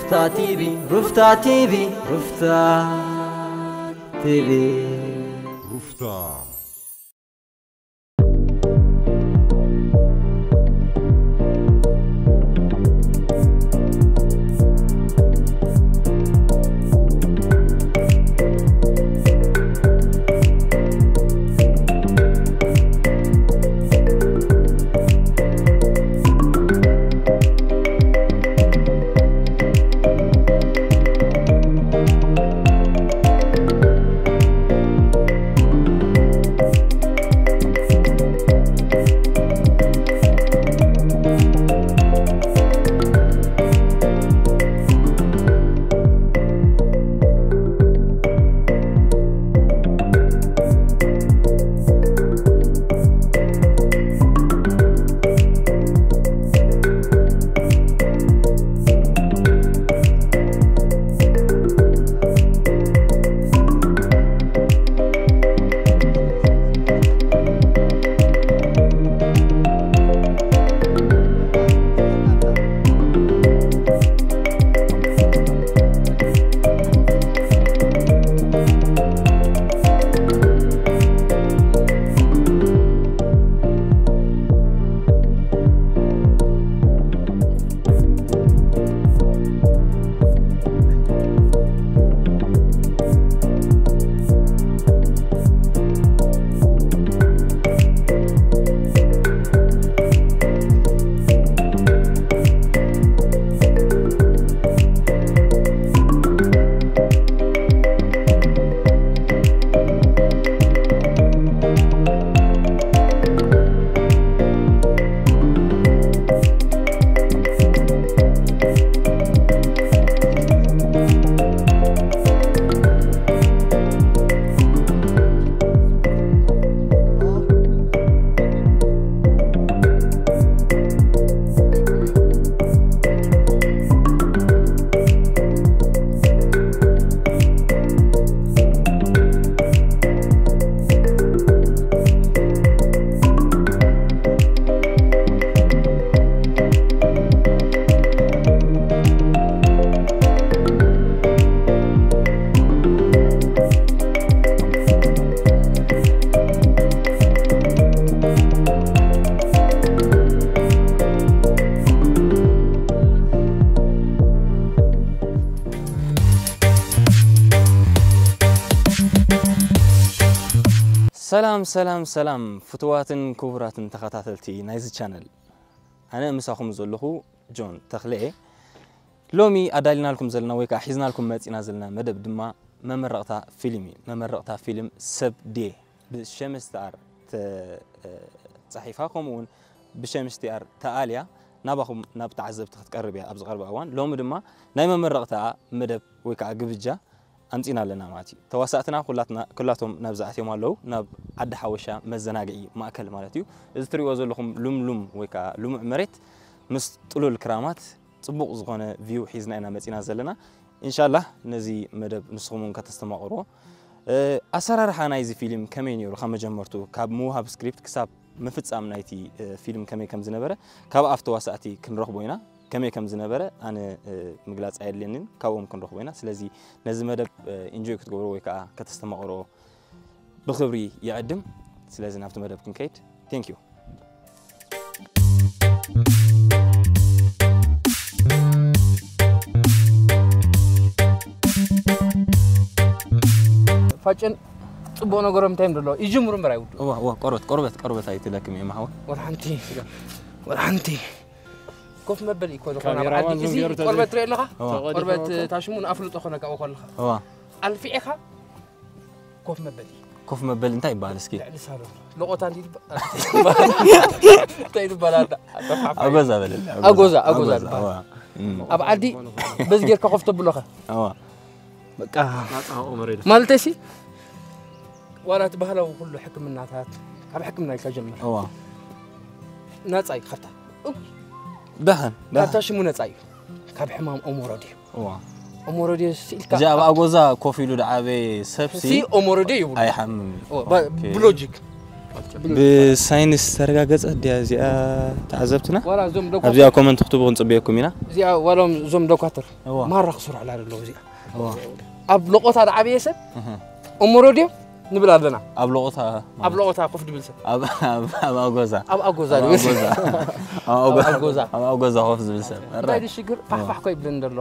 ሩፍታ ቲቪ፣ ሩፍታ ቲቪ፣ ሩፍታ ቲቪ። ሩፍታ። ሰላም፣ ሰላም፣ ሰላም፣ ፍቱዋትን ክቡራትን ተኸታተልቲ ናይዚ ቻነል። ኣነ ምሳኹም ዘለኹ ጆን ተኽለ እየ። ሎሚ ኣዳሊናልኩም ዘለና ወይ ከዓ ሒዝናልኩም መፂና ዘለና መደብ ድማ መመረቕታ ፊልም እዩ። መመረቕታ ፊልም ሰብ ድየ ብሸምስቲኣር ተፃሒፋ፣ ከምኡ እውን ብሸምስቲኣር ተኣልያ ናባኹም ናብ ተዓዘብቲ ክትቀርብ እያ ኣብዚ ቀረባ እዋን። ሎሚ ድማ ናይ መመረቕታ መደብ ወይ ከዓ ግብጃ ኣምፂና ኣለና ማለት እዩ። ተዋሳእትና ኩላትና፣ ኩላቶም ናብዚ ኣትዮም ኣለዉ፣ ናብ ዓዲ ሓወሻ መዘናግዒ ማእከል ማለት እዩ። እዚ ትሪእዎ ዘለኹም ልምሉም ወይ ከዓ ልሙዕ መሬት ምስ ጥሉል ክራማት ፅቡቕ ዝኾነ ቪው ሒዝና ኢና መፂና ዘለና። ኢንሻላህ ነዚ መደብ ንስኹም እውን ከተስተማቕርዎ። እ፣ ኣሰራርሓ ናይዚ ፊልም ከመይ ነይሩ? ካብ መጀመርቱ፣ ካብ ምውሃብ ስክሪፕት ክሳብ ምፍጻም ናይቲ፣ እ፣ ፊልም ከመይ ከም ዝነበረ ካብ ኣፍ ተዋሳእቲ ክንረኽቦ ኢና። ከመይ ከም ዝነበረ ኣነ፣ እ፣ ምግላጽ ኣየድልየንን፣ ካብኦም ክንረኽቦ ኢና። ስለዚ ነዚ መደብ፣ እ፣ ኢንጆይ ክትገብሮ ወይ ከዓ ከተስተማቕሮ ብኽብሪ ይዕድም። ስለዚ ናብቲ መደብ ክንከይድ። Thank you። ፋጭን ጽቡቕ ነገሮም እንታይ እዮም ዘለዉ? ይጅምሩ እምበር ኣይውድኡ። እዋ፣ እዋ፣ ቆርበት፣ ቆርበት፣ ቆርበት ኣይትለክም እዮም፣ ሓወይ። ወላ ሓንቲ፣ ወላ ሓንቲ። ኮፍ መበሊ እኮ ዝኾነ ኣብ ካሜራማን ዓዲ እዚ ዝንገሩ ተዘይ- ቆርበት ትርኢ ኣለኻ? እዋ። ተቐዲሑ ቆርበት እኮ። ታሽሙ ንኣፍልጦ ኮነ ካብኡ ከለኻ። እዋ። ኣልፊዕኻ ኮፍ መበሊ። ኮፍ መበሊ እንታይ ይበሃል እስኪ? ልዕሊ ሳሎን። ለቖታ እንዲ ይበሃል። እንታይ ይበሃል? ኣጠፋፋ። ኣጎዛ በለል፣ ኣጎዛ፣ ኣጎዛ፣ ኣጎዛ ኣጎዛ፣ ይበሃል። እዋ። እም። ኣብ ዓዲ በዚ ጌርካ ኮፍ ተብሎኻ። እዋ። በቃ። ናጻ ኦመሬ። ማለተሲ ዋላ እቲ ባህላዊ ኩሉ ሕክምናታት ካብ ሕክምና ኢልካ ጀምር። እዋ። ናጻ እዩ ካብታ። ደሓን፣ ደሓን። ካብታ ሽሙ ነጻ እዩ። ካብ ሕማም ኦሞሮድ እዩ። እዋ። ኦሞሮድ እዩ ኢልካ እዚ ኣብ ኣጎዛ ኮፍ ኢሉ ዝዓበየ ሰብሲ ሲ ኦሞሮድ ይብሉ። ኣይሓምም እዩ። እዋ፣ ባ-፣ ኦኬ። ብሎጂክ። ብሳይንስ ተረጋገጸ ድያ እዚኣ? ተዓዘብትና ኣብዚኣ ኮመንት ክትቡ ክንጽበየኩም ኢና። እዚኣ ዋሎም እዞም ዶኳተር ማራ ክስርሑላ ኣለዉ። እዚኣ ኣብ ሎቆታ ዝዓበየ ሰብ እምሮ ድዮም ንብል ኣለና። ኣብ ሎቆታ ኣብ ሎቆታ ኮፍ ድብል ሰብ ኣብ ኣጎዛ ኣብ ኣጎዛ ድብል ሰብ ኣብ ኣጎዛ ኣብ ኣጎዛ ኮፍ ዝብል ሰብ እንታይ ሽግር ፋሕፋሕ ኮ ይብልን ዘሎ።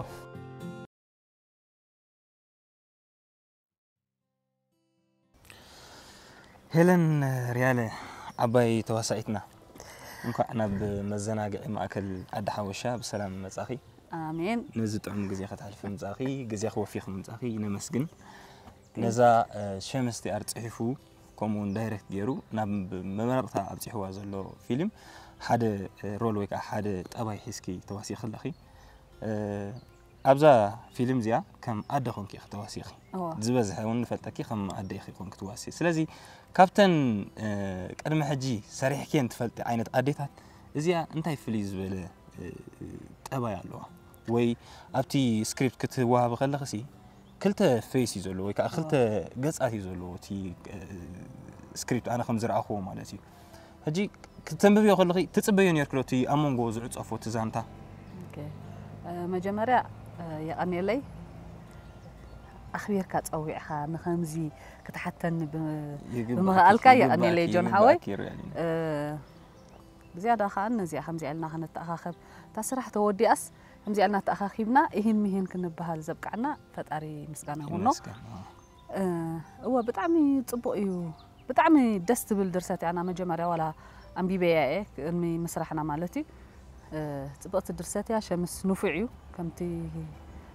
ሄለን ሪያለ ዓባይ ተዋሳኢትና፣ እንኳዕ ናብ መዘናግዒ ማእከል ዓዲ ሓበሻ ብሰላም መጻኺ። ኣሜን። ነዚ ጥዑም ግዜ ከተሕልፊ ምጻኺ፣ ግዜ ክወፊኺ ምጻኺ ነመስግን። ነዛ ሸምስ ቲኣር ጽሒፉ፣ ከምኡ እውን ዳይሬክት ገይሩ ናብ መመረቕታ ኣብጺሕዋ ዘሎ ፊልም ሓደ ሮል ወይ ከዓ ሓደ ጠባይ ሒዝኪ ተዋሲኺ ኣለኺ። ኣብዛ ፊልም እዚኣ ከም ኣደ ኮንኪ ኢኺ ተዋሲኺ። ዝበዝሐ እውን ንፈልጠኪ ከም ኣደ ኢኺ ኮንኪ ትዋሲ። ስለዚ ካብተን ቅድሚ ሕጂ ሰሪሕክየን ትፈልጢ ዓይነት ኣዴታት እዚኣ እንታይ ፍልይ ዝበለ ጠባይ ኣለዋ? ወይ ኣብቲ ስክሪፕት ክትወሃቢ ከለኽሲ ክልተ ፌስ እዩ ዘለዎ ወይ ከዓ ክልተ ገጻት እዩ ዘለዎ እቲ ስክሪፕት ኣነ ከም ዝረኣኽዎ ማለት እዩ። ሕጂ ክተንብብዮ ከለኺ ትጽበዮ ነርኪ ዶ እቲ ኣብ መንጎ ዝዕጸፎ እቲ ዛንታ? ኦኬ፣ መጀመርያ የቐንየለይ ኣኽቢርካ ጸዊዕኻ ንኸምዚ ክትሓተኒ ብምኽኣልካ የቐንየለይ ጆን ሓወይ። ብዝያዳ ኸኣ ነዚኣ ከምዚኣ ኢልና ክንተኣኻኸብ እታ ስራሕ ተወዲኣስ ከምዚኣ ኢልና ተኣኻኺብና እሂን ምሂን ክንበሃል ዘብቃዕና ፈጣሪ ምስጋና ይኹኖ። እወ ብጣዕሚ ጽቡቕ እዩ። ብጣዕሚ ደስ ትብል ድርሰት እያ። ኣና መጀመርያ ዋላ ኣንቢበያ እየ ቅድሚ ምስራሕና ማለት እዩ። ጽብቕቲ ድርሰት እያ። ሸምስ ንፉዕ እዩ። ከምቲ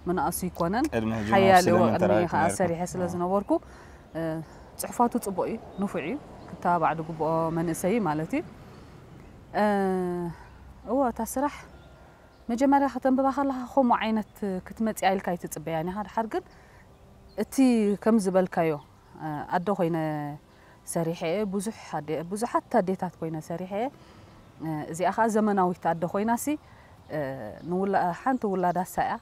ምንኣሱ ይኮነን። ሓያል እወ ቅድሚ ከኣ ሰሪሐ ስለ ዝነበርኩ ጽሕፋቱ ጽቡቕ እዩ። ንፉዕ እዩ። ክተባባዕ ዝግብኦ መንእሰይ ማለት እዩ። እወ እታ ስራሕ መጀመርያ ከተንብባ ከለኻ ከምኡ ዓይነት ክትመጽያ ኢልካ ኣይትጽበያን ኢኻ። ድሓር ግን እቲ ከም ዝበልካዮ ኣደ ኮይነ ሰሪሐ እየ። ብዙሕ ኣደ-፣ ብዙሓት ኣዴታት ኮይነ ሰሪሐ እየ። እዚኣ ኸዓ ዘመናዊት ኣደ ኮይናሲ ንውላ-፣ ሓንቲ ውላዳ ሳያ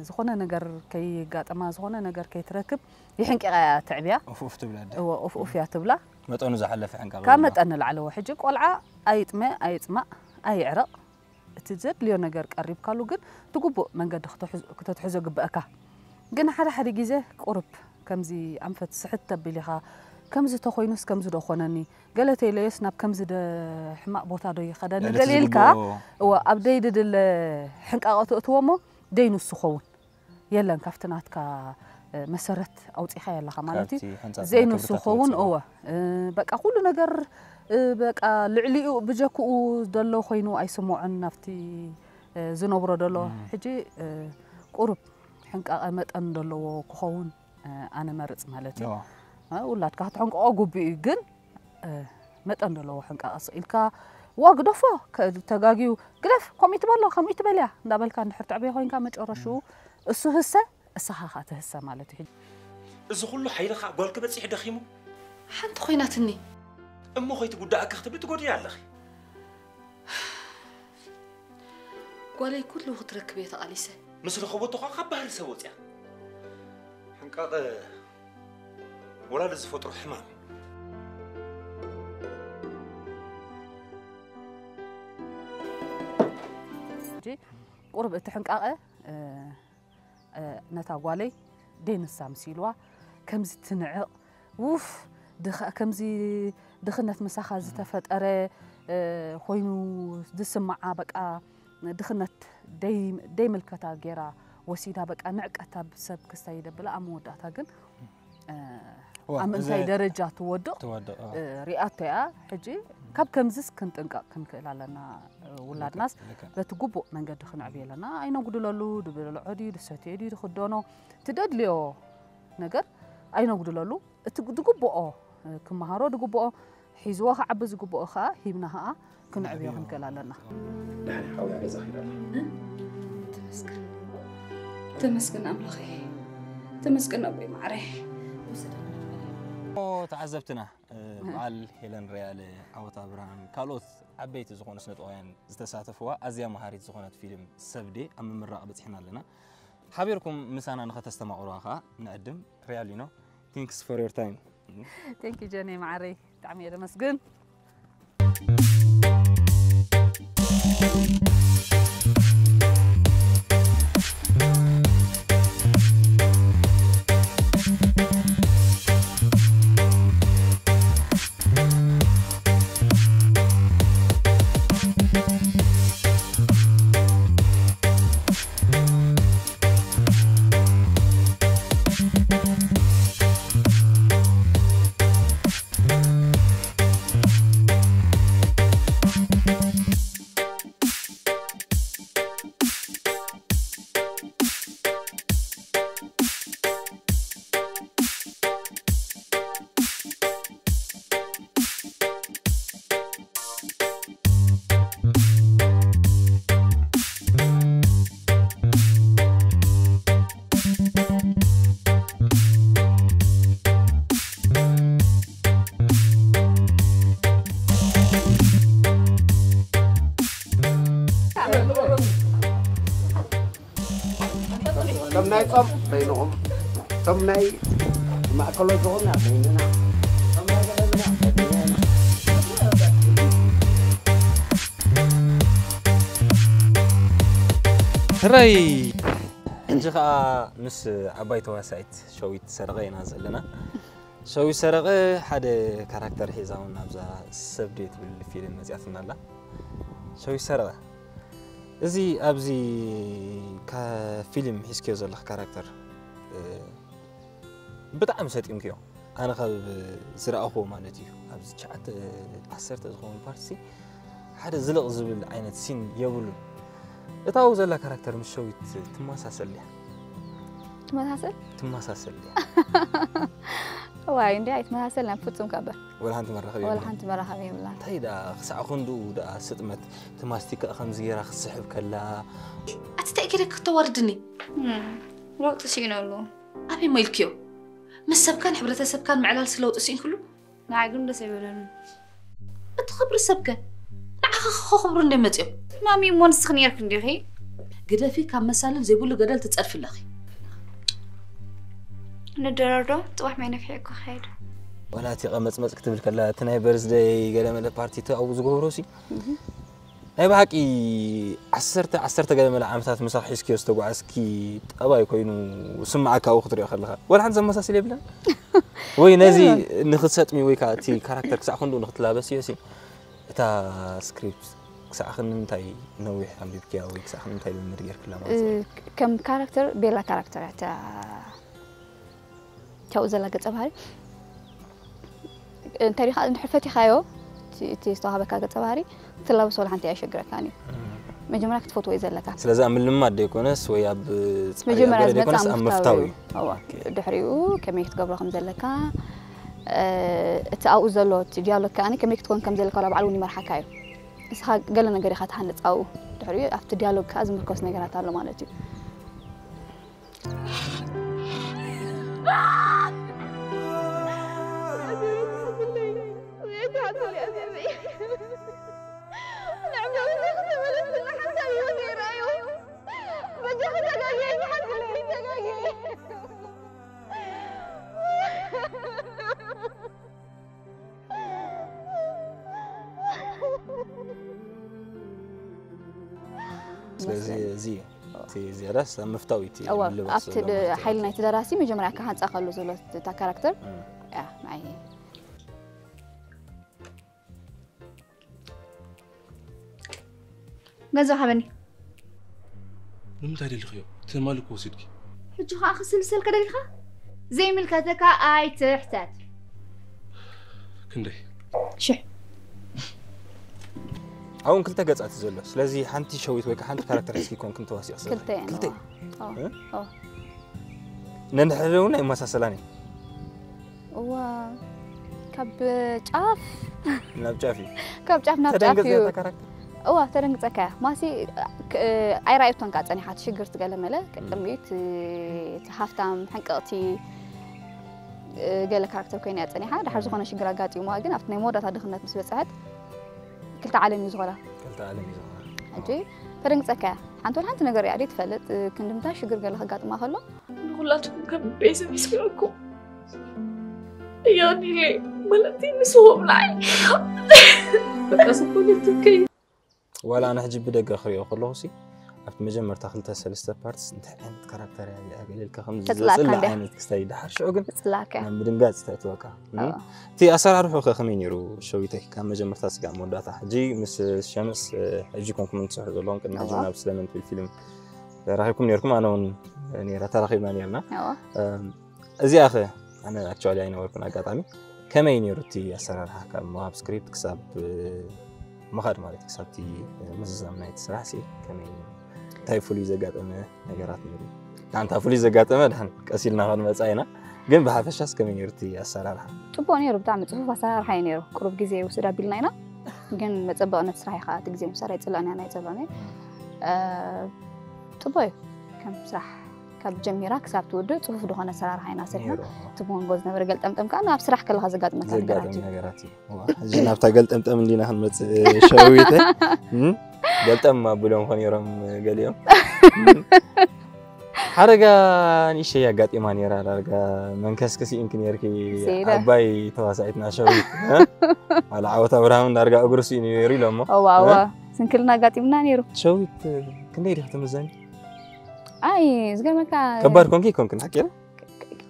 ዝኾነ ነገር ከይጋጠማ ዝኾነ ነገር ከይትረክብ ይሕንቂቓ እያ ትዕብያ። ኡፍ ኡፍ ትብላ ኣደ። እወ ኡፍ ኡፍ እያ ትብላ። መጠኑ ዝሓለፈ ሕንቃቕ ካብ የብላ። መጠን ንላዕሊ እወ። ሕጂ ቆልዓ ኣይጥመ ኣይጽማእ ኣይዕረቕ። እቲ ዘድልዮ ነገር ቀሪብካሉ ግን እቲ ግቡእ መንገዲ ክተትሕዞ ግበእካ። ግን ሓደ ሓደ ግዜ ቁሩብ ከምዚ ኣንፈት ስሕት ተቢል ኢኻ፣ ከምዚ ተኾይኑስ ከምዚ ዶ ኾነኒ፣ ገለ ተይለዮስ ናብ ከምዚ ደ ሕማቕ ቦታ ዶ ይኸደኒ ልዕሊ እቲ ገለ ኢልካ፣ ዝግብኦ እወ፣ ኣብ ደይድድለ ሕንቃቐ ትእትዎ እሞ ደይኑስ ይኸውን። የለን ካብቲ ናትካ መሰረት ኣውጺኻ የለኻ ማለት እዩ። ካብቲ ሕንጻጽ ዘይንሱ ክብርታት ክኸውን ትወጽእ። እወ በቃ ኩሉ ነገር በቃ ልዕሊኡ ብጀክኡ ዘሎ ኮይኑ ኣይስምዖን ናብቲ ዝነብሮ ዘሎ ሕጂ ቁሩብ ሕንቃቐ መጠን ዘለዎ ክኸውን ኣነ መርጽ ማለት እዩ። ውላድካ ክትሕንቅቆ ግቡእ እዩ ግን መጠን ዘለዎ ሕንቃቐ ስቕ ኢልካ ዋ ግደፎ ተጋግዩ ግደፍ ከምኡ ትበሎ ከምኡ ትበልያ እንዳበልካ እንድሕር ተዕብዮ ኮይንካ መጨረሽኡ እሱ ህሰ እሳኻ ኸኣ ትህሰ ማለት እዩ። እዚ ኩሉ ሓይልኻ ጓልኪ በጺሑ ደኺሙ ሓንቲ ኮይናትኒ። እሞ ከይትጉዳእኪ ክትብሊ ትጎድያ ኣለኺ። ጓለይ ኩሉ ክትረክብ እየ ተቓሊሰ። ምስ ረኸበቶ ኸኣ ካብ ባህሪ ሰብ ወጽያ። ሕንቃቐ ወላዲ ዝፈጥሮ ሕማም እዩ። ሕጂ ቁሩብ እቲ ሕንቃቐ ነታ ጓለይ ደይንሳ ምስ ኢልዋ ከምዚ ትንዕቕ ውፍ ድኸ-፣ ከምዚ ድኽነት ምሳኻ ዝተፈጠረ ኮይኑ ዝስምዓ በቃ ድኽነት ደይ-፣ ደይምልከታ ገይራ ወሲዳ በቃ ንዕቀታ ብሰብ ክስታይ ደብላ ኣብ መወዳእታ ግን እዋ፣ ኣብ ምንታይ እዚ ደረጃ ትወድቕ ትወድቕ፣ እዋ። እ፣ ሪኣቶ እያ። ሕጂ ካብ ከምዚስ ክንጥንቀቕ ክንክእል ኣለና። እ፣ ውላድናስ ልክዕ፣ ልክዕ። በቲ ግቡእ መንገዲ ክንዕብዮ ኣለና። ኣይነጉድለሉ፣ ድበልዖ ድዩ፣ ድሰትዮ ድዩ፣ ድኽደኖ፣ እቲ ደድልዮ ነገር ኣይነጉድለሉ። እቲ ዝግብኦ፣ እ፣ ክመሃሮ ዝግብኦ፣ ሒዝዎ ክዓቢ ዝግብኦ ኸኣ ሂብና ኸኣ ክንዕብዮ ክንክእል ኣለና። ደሓን እየ፣ ሓውያ ገዛ ኺድ ኣለኹ። ተመስገን። ተመስገን ኣምላኸይ። ተመስገን ኣቦይ ማዕረይ። እሞ ተዓዘብትና፣ እ፣ በዓል ሄለን ሪያለ፣ ዓወት ኣብርሃም፣ ካልኦት ዓበይቲ ዝኾኑ ስነጥበባውያን ዝተሳተፍዋ ኣዝያ መሃሪት ዝኾነት ፊልም ሰብዴ ኣብ ምምራቕ በጺሕና ኣለና። ሓቢርኩም ምሳና ንኸተስተማቕሩዋ ኸኣ ንዕድም። ሪያሊኖ፣ thanks for your time። Thank you ጀኔ ማዕረይ፣ ብጣዕሚ እየ ዘመስግን። ከም ናይ ጾም በይንኹም፣ ከም ናይ ማእከሎ ዝኾነ በይንና። ሕራይ! ሕጂ ኸኣ ምስ ዓባይ ተዋሳኢት ሸዊት ሰረቐ ኢና ዘለና። ሸዊት ሰረቐ ሓደ ካራክተር ሒዛ እውን ኣብዛ ሰብ ድዮ ትብል ፊልም መጺኣትና ኣላ። ሸዊት ሰረቐ፣ እዚ ኣብዚ ካ-፣ ፊልም ሒዝክዮ ዘለኻ ካራክተር፣ እ፣ ብጣዕሚ ሰጢምክዮ። ኣነ ካብ ዝረኣኹዎ ማለት እዩ። ኣብዚ ትሽዓተ፣ ዓሰርተ ዝኸውን ፓርትሲ ሓደ ዝልቕ ዝብል ዓይነት ሲን የብሉን። እታ ኣብኡ ዘላ ካራክተር ምስ ሸዊት ትመሳሰል ድያ? ትመሳሰል? ትመሳሰል ድያ? ዋይ፣ እንዲ ኣይትመሳሰልና ፍጹም ከበር። ወላ ሓንቲ መራኸቢ ወላ የብላን። ሓንቲ መራኸቢ የብላን። እንታይ ደኣ ክሳዕ ክንድኡ ደኣ ስጥመት፣ እቲ ማስቲካ ከምዚ ገይራ ክትስሕብ ከላ። ኣቲ እንታይ ገይረ ክተዋርድኒ? እም፣ ለውጢ ስኢነሉ። ኣበይ ሞ ኢልክዮ? ምስ ሰብካን ሕብረተሰብካን ምዕላል ስለውጢ ስኢንክሉ? ንዓይ ግን ደስ ኣይበለንን። እቲ ክብሪ ሰብከ? ንዓኻ ከኽብሩ እንደ መጽዮም። ማሚ እሞ ንስኺ ነይርኪ እንዲኺ? ግደፊ፣ ካብ መሳልል ዘይብሉ ገደል ትጸድፊ ኣለኺ። ንደረር ዶ? ጽባሕ ማይ ነፊሐ እኮ ክኸይድ። ወላ እቲ ቀመጽመጽ ክትብል ከላ፣ እቲ ናይ በርዝደይ ገለመለ ፓርቲ እቲ ኣብኡ ዝገብሮ ሲ፣ እህ። ናይ ብሓቂ ዓሰርተ፣ ዓሰርተ ገለመለ ዓመታት ምሳኽ ሒዝክዮ ዝተጓዓዝኪ ጠባይ ኮይኑ ስምዓካ ኣብኡ ክትሪኦ ከለኻ። ወላ ሓንቲ ዘመሳስል የብለን? ወይ ነዚ የብለን። ንኽትሰጥሚ ወይ ከኣ እቲ ካራክተር ክሳዕ ክንድኡ ንኽትላበስዮ ሲ፣ እታ ስክሪፕት ክሳዕ ክንምንታይ ነዊሕ ኣንቢብክያ ወይ ክሳዕ ክንምንታይ ልምምድ ጌርክላ ማለት እዩ? እ፣ ከም ካራክተር፣ ቤላ ካራክተር እያ እታ ቻው ዘላ ገጸ ባህሪ። እንታይ ዲኻ፣ እንድሕር ፈቲኻዮ፣ እቲ፣ እቲ ዝተዋህበካ ገጸ ባህሪ፣ ክትላበሶ ወላ ሓንቲ ኣየሸግረካን እዩ። እም። መጀመርያ ክትፈትዎ እዩ ዘለካ። ስለዚ ኣብ ምልማድ ደይኮነስ ወይ ኣብ ጻዕሪ ኣብ መጀመርያ ገለ ዝመጽእ ደይኮነስ ኣብ ኣብ ምፍታው ምፍታው እዩ። እዩ። እዋ። ኦኬ። ድሕሪኡ ከመይ ክትገብሮ ከም ዘለካ፣ እ፣ እቲ ኣብኡ ዘሎ እቲ ዲያሎግ ከኣ ከመይ ክትኮን ከም ዘለካ ወላ ባዕሉ እውን ይመርሓካ እዩ። ንስኻ ገለ ነገር ኢኻ ትሃንጽ ኣብኡ። ድሕሪኡ ኣብቲ ዲያሎግ ከኣ ዝምርኮስ ነገራት ኣሎ ማለት እዩ። ስለዚ እዚ እዩ። እቲ ዝያዳስ ኣብ ምፍታው እዩ እቲ እዋ፣ ምልባስ ኣብቲ ዘሎ ድ-፣ ማለት እዩ። ሓይሊ ናይቲ ደራሲ መጀመርያ ክሃንጻ ከሎ ዘሎ እታ ካራክተር እም። እያ፣ ንዓይ። ገንዘብ ሃበኒ። ንምንታይ ደሊኽዮ? ትማሊ እኮ ወሲድኪ። ሕጂ ኸኣ ክስልሰልካ ደሊኻ? ዘይምልከተካ ኣይትሕተት። ክንደይ? ሽሕ። ኣብኡ ክልተ ገጻት እዩ ዘሎ። ስለዚ ሓንቲ ሸዊት ወይ ከዓ ሓንቲ ካራክተር ሒዝኪ ኮንክን ተዋሲኦ ክልተ እየን፣ ክልተ? ኣዎ። ኣዎ፣ እ? ኣዎ። ነንሕድሕደን እውን ኣይመሳሰላን እየን። እዋ፣ ካብ ጫፍ ናብ ጫፍ እዩ። ካብ ጫፍ ናብ ጫፍ ተደንግጽ እዩ። እያ እታ ካራክተር? እዋ፣ ተደንግጸካ እያ። ማሲ፣ ክ-፣ ኣይረኣየቶን ከኣ ጸኒሓ፣ እቲ ሽግር ትገለመለ፣ እም። ቅድሚት፣ እቲ ሃፍታም፣ ሕንቅቕቲ፣ ገለ ካራክተር ኮይና እያ ጸኒሓ። ድሓር እም። ዝኾነ ሽግር ኣጋጢሙዋ፣ ግን ኣብቲ ናይ መወዳእታ ድኽነት ምስ በጽሐት፣ ክልተ ዓለም እዩ ዝኾና። ክልተ ዓለም እዩ ዝኾና። ሕጂ፣ ተደንግጸካ እያ። ሓንቲ ወላ ሓንቲ ነገር እያ ደይ ትፈልጥ፣ ክንድምታ ሽግር ገለ ከጋጥማ ከሎ፣ ንኹላትኩም ከም ቤተሰብ ይስምዐኩም። እያ ኒሌ፣ ማለት ንስኹም ንዓይ በቃ ዝኾነ ትከይ። ዋላ ኣነ ሕጂ ብደገ ክሪኦ ከለኹ ሲ ኣብቲ መጀመርታ ክልተ ሰለስተ ፓርትስ እንታይ ዓይነት ካራክተር እያ እዚኣ ገለ ኢልካ ከም ተጽላእካ ዘጽልእ እንድያ። ዓይነት ክስታይ ድሓር ሽዑ ግን ተጽላእካ ናብ ምድንጋጽ ተእትወካ እዋ። እቲ ኣሰራርሑ ከ ከመይ ነይሩ ሸዊተይ ካብ መጀመርታ ስጋብ መወዳእታ ሕጂ ምስ ሸምስ ሕጂ ኮንኩም ትስርሑ ዘለኹም ቅድሚ ሕጂ እዋ። ናብ ስለመን ትብል ፊልም ተራኺብኩም ነርኩም ኣነ እውን ነራ ተራኺብና ነርና እዋ። እዚኣ ኸ ኣነ ኣክቹዋሊ ኣይነበርኩን ኣጋጣሚ ከመይ ነይሩ እቲ ኣሰራርሓ ካብ ምሃብ ስክሪፕት ክሳብ ምኻድ ማለት ክሳብ እቲ ምዝዛም ናይቲ ስራሕ ሲ ከመይ እንታይ ፍሉይ ዘጋጠመ ነገራት ነይሩ ንሓንታ ፍሉይ ዘጋጠመ ድሓን ቀሲልና ክንመፃ ኢና ግን ብሓፈሻስ ከመይ ነይሩ እቲ ኣሰራርሓ ጽቡቅ ነይሩ ብጣዕሚ ጽፉፍ ኣሰራርሓ እዩ ነይሩ ቁሩብ ግዜ ይወስድ ኣቢልና ኢና ግን መጸበቕነት ስራሕ ኢኻ እቲ ግዜ ምሳር ኣይጽላእን እያ ኣይጸላእን እየ ጽቡቅ እዩ ከም ስራሕ ካብ ጀሚራ ክሳብ ትውድእ ጽፉፍ ዝኾነ ኣሰራርሓ ኢና ሰሪሕና ነይሩ እቲ መንጎ ዝነበረ ገልጠምጠም ከዓ ኣብ ስራሕ ከለካ ዘጋጥመካ ነገራት ዘጋጠመ እዩ ነገራት እዩ እዋ፣ ሕጂ ናብታ ገልጠምጠም እንዲና ክንመፅእ ሸዊተ እም? ገልጠም ኣብሎም ኮ ነይሮም ገሊኦም ሓደጋ ንእሸይ ኣጋጢማ ነይራ ዳርጋ መንከስኪ ስኢንኪ ነርኪ ስኢነ። ዓባይ ተዋሳኢትና ሸዊት እ? ዋላ ዓወት ኣብርሃምን ዳርጋ እግሩ ስኢኑ ነይሩ ኢሎሞ እዋ እዋ ስንክልና ኣጋጢምና ነይሩ ሸዊት ክንደይ ዲኺ ትምዘኒ ኣይ ዝገርመካ ከባድ ኮንኪ ይኮንክን ሓቂ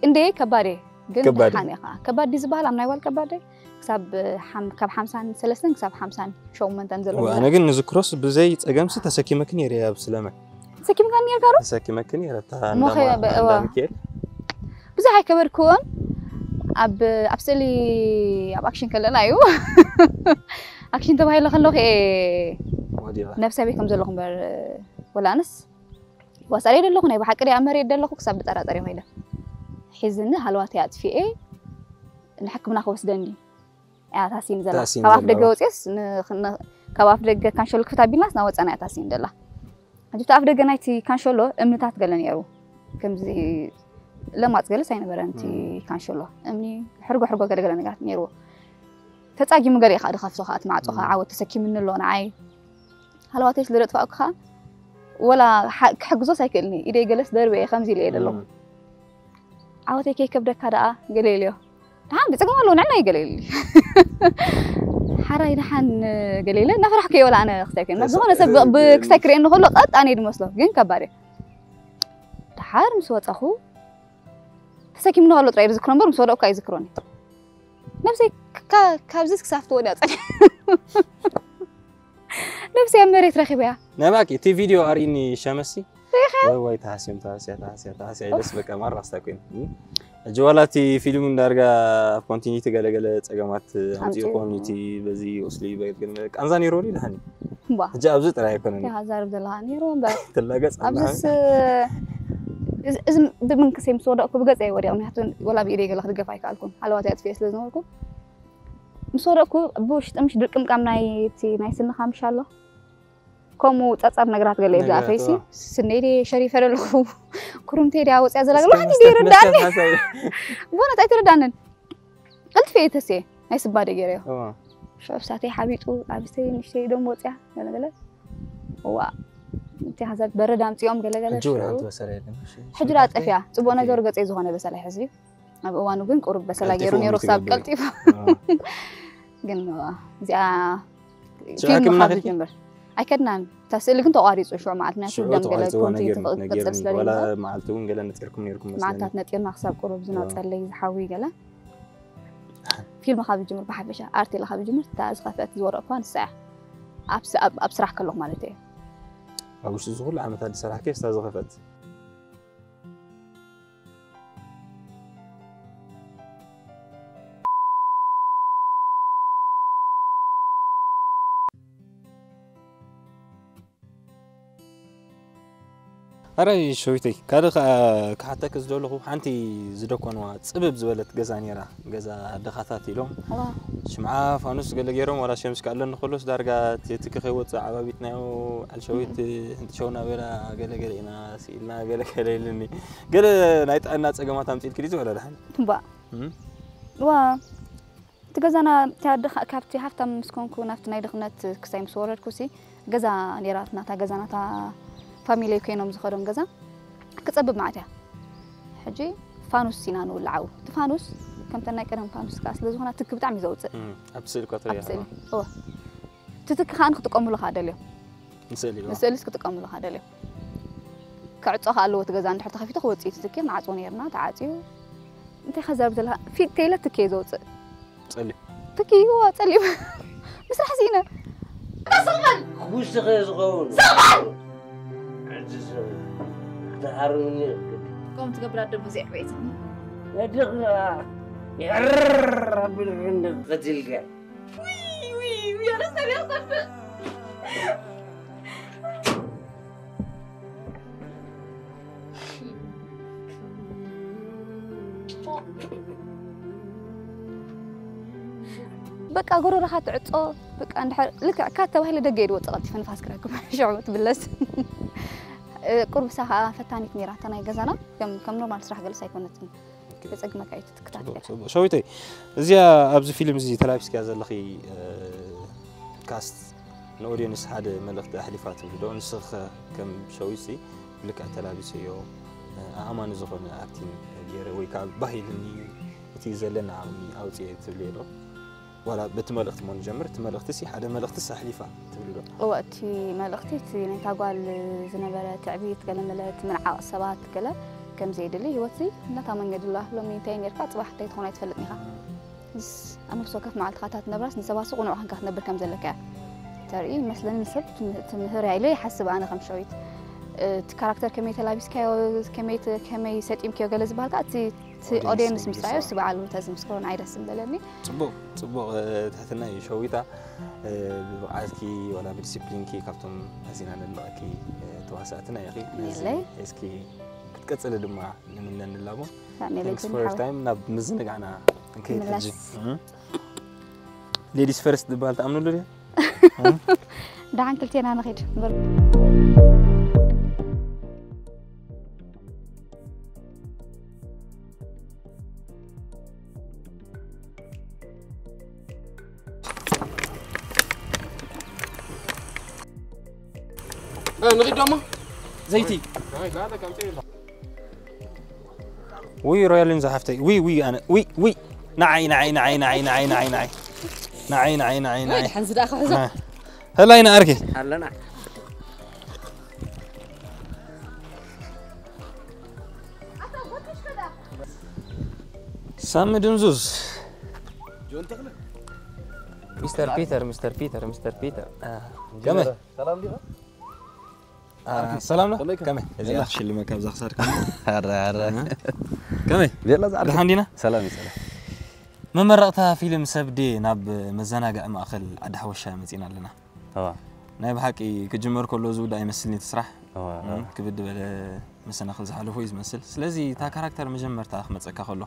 እንደ ከባድ እየ ግን ከባድ። ደሓን ኢኻ ከባድ ድዩ ዝበሃል ኣብ ናይ ጓል ከባድ ድዩ? ክሳብ ሓም- ካብ ሓምሳን ሰለስተን ክሳብ ሓምሳን ሸውመንተን ዘሎ እዋ፣ ኣነ ግን ንዝክሮስ ብዘይ ፀገምሲ ተሰኪመኪ ነይረ ኣብ ስለመ ተሰኪምካ ነርካ ዶ ተሰኪመኪ ነይረ እታ እሞ ኸ- እንዳ ማ- በ- እንዳ እዋ። ሚካኤል ብዙሕ ኣይከበድክዎን ኣብ ኣብ ስእሊ ኣብ ኣክሽን ከለና እዩ ኣክሽን ተባሂለ ከለኹ እየ ወዲባ ነብሰ ቤት ከም ዘለኹ እምበር ወላንስ ዋሳለይ ደለኹ ናይ ብሓቂ ደ ኣብ መሬት ደለኹ ክሳብ ብጠራጠር ኮይነ ሒዝኒ ሃለዋተይ ኣጥፊኤ ንሕክምና ክወስደኒ እያ ታሲን ዘላ ታሲን ካብ ኣፍ ደገ ዘላ። ወፅስ ን- ን- ካብ ኣፍ ደገ ካንሸሎ ክፍት ኣቢልናስ ናወፀና እያ ታሲን ዘላ ሕጂ እቲ ኣፍ ደገ ናይቲ ካንሸሎ እምንታት ገለ ነይሩ ከምዚ ለማፅ ገለስ ኣይነበረን እቲ እም። ካንሸሎ እምኒ ሕርጎ ሕርጎ ገለገለ ነገራት ነይርዎ ተፃጊሙ ገለ ኢኻ ድኸፍቶ ከዓ እቲ ማዕፆ ከዓ እም። ዓወት ተሰኪምኒ ኣሎ ንዓይ ሃለዋተይ ስለ ደጥፋእኩ ከዓ ወላ ሓ- ክሕግዞስ ኣይክእልኒ ኢደይ ገለስ ደርበ እየ ከምዚ ኢለ እየ ዘለኹ እም። ዓወተይ ከይከብደካ ደኣ ገለ ኢለዮ ደሓን ብፀገም ኣለዎ ንዕና እዩ ገለ ኢሉ ሓራይ ደሓን ገለ ኢለ እናፈራሕኩ እየ ወላ ኣነ ክስታይ ክርእየኒ ዝኾነ ሰብ ብ- ክስታይ ክርእየኒ ከሎ ቀጥ ኣነ ድመስሎ ግን ከባድ እዩ ደሓር ምስ ወፀኹ ተሰኪምኒ ከሎ ጥራይ ዝክሮ እምበር ምስ ወደቕኩ ኣይዝክሮን እዩ ነብሰይ ካ- ካብዚስ ክሳብ ትወድያ ፀኒ ነብሰይ ኣብ መሬት ረኺበያ ናይ ብሓቂ እቲ ቪድዮ ኣርእኒ ሸመሲ ወይ ተሃስዮም ተሃስያ ተሃስያ ተሃስያ ደስ በቃ ማራ ክስታይ ኮይኑ እም? ሕጂ ዋላ እቲ ፊልም ዳርጋ ኣብ ኮንቲኒቲ ገለገለ ፀገማት ኣምፅኡ ኣምፅኡ። ኮሚኒቲ በዚ ወስሊ በ- ግን ቃንዛ ነይሩ ድዩ ድሓኒ እምባ ሕጂ ኣብዚ ጥራይ ኣይኮነን እዩ። ተሃዛርብ ዘለካ ነይሩ እምበር ትላገፅ ኣለኻ ኣብዚስ እዚ- እዚ ብምንክሰይ ምስ ወደቕኩ ብገፀ ወዲቕ ምክንያቱ ወላ ብኢደይ ገለ ክድገፍ ኣይከኣልኩን ሃለዋት ኣጥፍኤ ስለ ዝነበርኩ ምስ ወደቕኩ ብውሽጢ ምሽ ድርቅምቃም ናይ እቲ ናይ ስንኻ ምሽ ኣሎ ከምኡ ፀብፃብ ነገራት ገለ እዩ ነገራት፣ ዝኣፈይሲ እዋ። ስነይ ደ ሸሪፈ ዘለኹ ኩሩምተይ ድያ ወፅያ ዘላ ገለ እስከ ሓንቲ መስተ- ይርዳኒ መስተ ሓሳብ- ብእውነት ኣይትርዳንን ቅልጥፊ እየ ተስየ ናይ ስባ ደገረዮ እዋ። ሸብሳተይ ሓቢጡ ኣብስተይ ንሽተይ ደሞ ወፅያ ገለገለ እዋ እቲ ሓሳብ በረድ ኣምፅኦም ገለገለ ሕጂ ወላ ሓንቲ በሰላ የለን እሺ። ሕጂ ዳ ጠፍያ ፅቡቅ ሕጂ ነገሩ ገፀይ ዝኾነ በሰላ ሕዝቢ ኣብ እዋኑ ግን ቁሩብ በሰላ ቀልጢፉ ገይሩ ነይሩ ኦሚት ክሳብ ይገብር። ቀልጢፉ እዋ። ግን እዚኣ ሽዑ ፊልም ሕክምና ካብ ከድኪ? ዝጅምር ኣይከድናን እታ ስእሊ ግን ተቋሪፁ ሽዑ ማለት ናይ ሽዑ ደም ገለ ተቋሪፅዎ ኮንቲ ነገር ክቅፅል ነገር ስለ ዋላ ዘይነበረ መዓልቲ እውን ገለ ነፂርኩም ነይርኩም መስለኒ መዓልታት ነፂርና ክሳብ ቁሩብ እዋ። ዝነፀለይ ዝሓዊ ገለ ፊልም ካብ ዝጅምር ብሓፈሻ ኣርት ኢለ ካብ ዝጅምር እታ ዝኸፍአት ዝወረቕኳ ንሳ እያ ኣብ ስ- ኣብ ኣብ ስራሕ ከለኹ ማለት እየ ኣብ ውሽጢ እዚ ኩሉ ዓመታት ዝሰራሕከ ስታ ዝኸፈት ኣራይ ሸዊተይ ካልእ ከዓ ክሓተክ ዝደለኹ ሓንቲ ዝደኮንዋ ፅብብ ዝበለት ገዛ ነይራ ገዛ ኣደኻታት ኢሎም ዋ ሽምዓ ፋኑስ ገለ ገይሮም ዋላ ሸምስ ክኣለኒ ከሎስ ዳርጋ ትትኪ ከይወፅእ ዓባቢት ናይ በዓል ሸዊት ሕንጥሸውና በላ ገለ ገለ ኢና ስኢልና ገለ ገለ ኢልኒ ገለ ናይ ጥዕና ፀገማት ኣምፅኢልኪ ድዩ ዝበላ ድሓን እምባ እም? ዋ እቲ ገዛና እቲ ኣደ- ካብቲ ሃፍታም ምስ ኮንኩ ናብቲ ናይ ድኽነት ክሳይ ምስ ወረድኩ ሲ ገዛ ነይራትና እታ ገዛ ናታ ፋሚሊ ኮይኖም ዝኸዶም ገዛ ክፀብብ ማለት እያ ሕጂ ፋኑስ ኢና ንውልዓው እቲ ፋኑስ ከምተን ናይ ቀደም ፋኑስ ከዓ ስለ ዝኾና ትክ ብጣዕሚ እዩ ዘውፅእ እም፣ ኣብ ስእሊ እኳ ትሪኣ ኣብ ስእሊ እወ ትትክ ከዓ ንክጥቀምሉ ከዓ ደልዮም ንስእሊ እዋ። ንስእሊስ ክጥቀምሉ ከደልዮም። ክዕጾ ከኣለዎ እቲ ገዛ እንድሕር ተኸፊቱ ክወጽእ እዩ ትዝኪር ንዓጽዎ ነይርና ተዓጽዩ። እንታይ ከዛርብ ዘለካ ፊት ተይለ ትኬ ዘውፅእ ጸሊም ትኪ ይዎ ጸሊም ምስራሕ ሲነ ተስቕበል ክውስኸ ዝኸውን ሕጂ ሰብ ክትሃርምኒ ይኽእል ከምኡ ትገብር ኣደ ብዙሕ ዕቤት ነድኻ ይዕር ኣብል ክንዲ ቀትልካ በቃ ጎረረኻ ትዕጾ በቃ እንድሕር ልክዕ ካት ተባሂለ ደገ እየ ዝወፅእ ቀልጢፈ ንፋስ ክረክብ ሽዑ ትብለስ ቁርብሳ ከዓ ፈታኒት ነይራ እታ ናይ ገዛና ከም ከም ኖርማል ስራሕ ገልስ ኣይኮነትን የፀግመካ እዩ ትክታተል ሸዊተይ እዚኣ ኣብዚ ፊልም እዚ ተላቢስክያ ዘለኺ ካስት ንኦድየንስ ሓደ መልእኽቲ ኣሕሊፋ ትብሊ ዶ ንስኺ ከም ሸዊት ሲ ብልክዕ ተላቢሰዮ ኣእማኒ ዝኾነ ኣክቲንግ ገይረ ወይ ከዓ ባህልኒ እቲ ዘለኒ ዓቕሚ ኣውፅኤ ትብልዮ ዶ ዋላ በቲ መልእኽቲ ሞ ንጀምር እቲ መልእኽቲ ሲ ሓደ መልእኽቲ ኣሕሊፋ ትብሊ ዶ እወ እቲ መልእኽቲ እቲ ናይታ ጓል ዝነበረ ትዕቢት ገለመለ እቲ ምንዓቕ ሰባት ገለ ከም ዘየድሊ ህይወት ሲ እናታመኘ ድላ ሎሚ እንታይ ነርካ ፅባሕ እንታይ ትኾን ኣይትፈልጥን ኢኻ ምስ ኣብ ነፍሲ ወከፍ መዓልትኻ እታ ትነብራስ ንሰባት ቁኑዕ ኮንካ ክትነብር ከም ዘለካ እያ ተርኢ መስለኒ ንሰብ ትምህር ኢለ ይሓስብ ኣነ ከም ሸዊት እቲ ካራክተር ከመይ ተላቢስካዮ ከመይ ተ- ከመይ ሰጢምክዮ ገለ ዝበሃል ከዓ እቲ እቲ Audience ኦዲየንስ ምስ ምስ ረኣዮ እሱ በዓሉ ተዝምስክሮ ንዓይ ደስ ምበለኒ ፅቡቕ ፅቡቕ ትሕትና እዩ ሸዊታ ብብቕዓትኪ ዋላ ብዲስፕሊንኪ ካብቶም ኣዚና ነድንቐኪ ተዋሳእትና ኢኺ ነዚ የለይ። እስኪ ክትቀፅሊ ድማ ንምነኒ ላቦ ሜለይ Thanks for your ትንሓወ time ናብ ምዝንጋዕና እንከይድ ምለስ ሕጂ ሌዲስ ፈርስት ዝበሃል ትኣምንሉ ድያ ደሓን ክልቴና ንኸይድ እምበር ንኺድ ደሞ ዘይቲ ውይ ሮያልን ዝሓፍተይ ውይ ውይ ኣነ ውይ ውይ ንዓይ ንዓይ ንዓይ ንዓይ ንዓይ ንዓይ ንዓይ ንዓይ ንዓይ ንዓይ ንዓይ ንዓይ ሓንዚ ደኣ ክሕዞ ህላይ ንኣርኪ ኣለና ሳሚ ድንዙዝ ሚስተር ፒተር ሚስተር ፒተር ሚስተር ፒተር ከመይ ሰላም ዲኻ ሰላም ነው ከመይ ከ- ከመይ እዚኣ ሽልመ ካብዛ ክሳድካ ኧረ ኧረ ከመይ ቤላ ዛዕርካ ድሓን ዲና ሰላም እዩ ሰላም መመረቕታ ፊልም ሰብዴ ናብ መዘናግዒ ማእኸል ዓዲ ሓወሻ መፂና ኣለና ተዋ ናይ ብሓቂ ክጅመር ከሎ ዝውዳ ኣይመስልን እቲ ስራሕ ተዋ እም፣ ክብድ በለ መሰናኽል ዝሓለፎ እዩ ዝመስል ስለዚ እታ ካራክተር መጀመርታ ክመፀካ ከሎ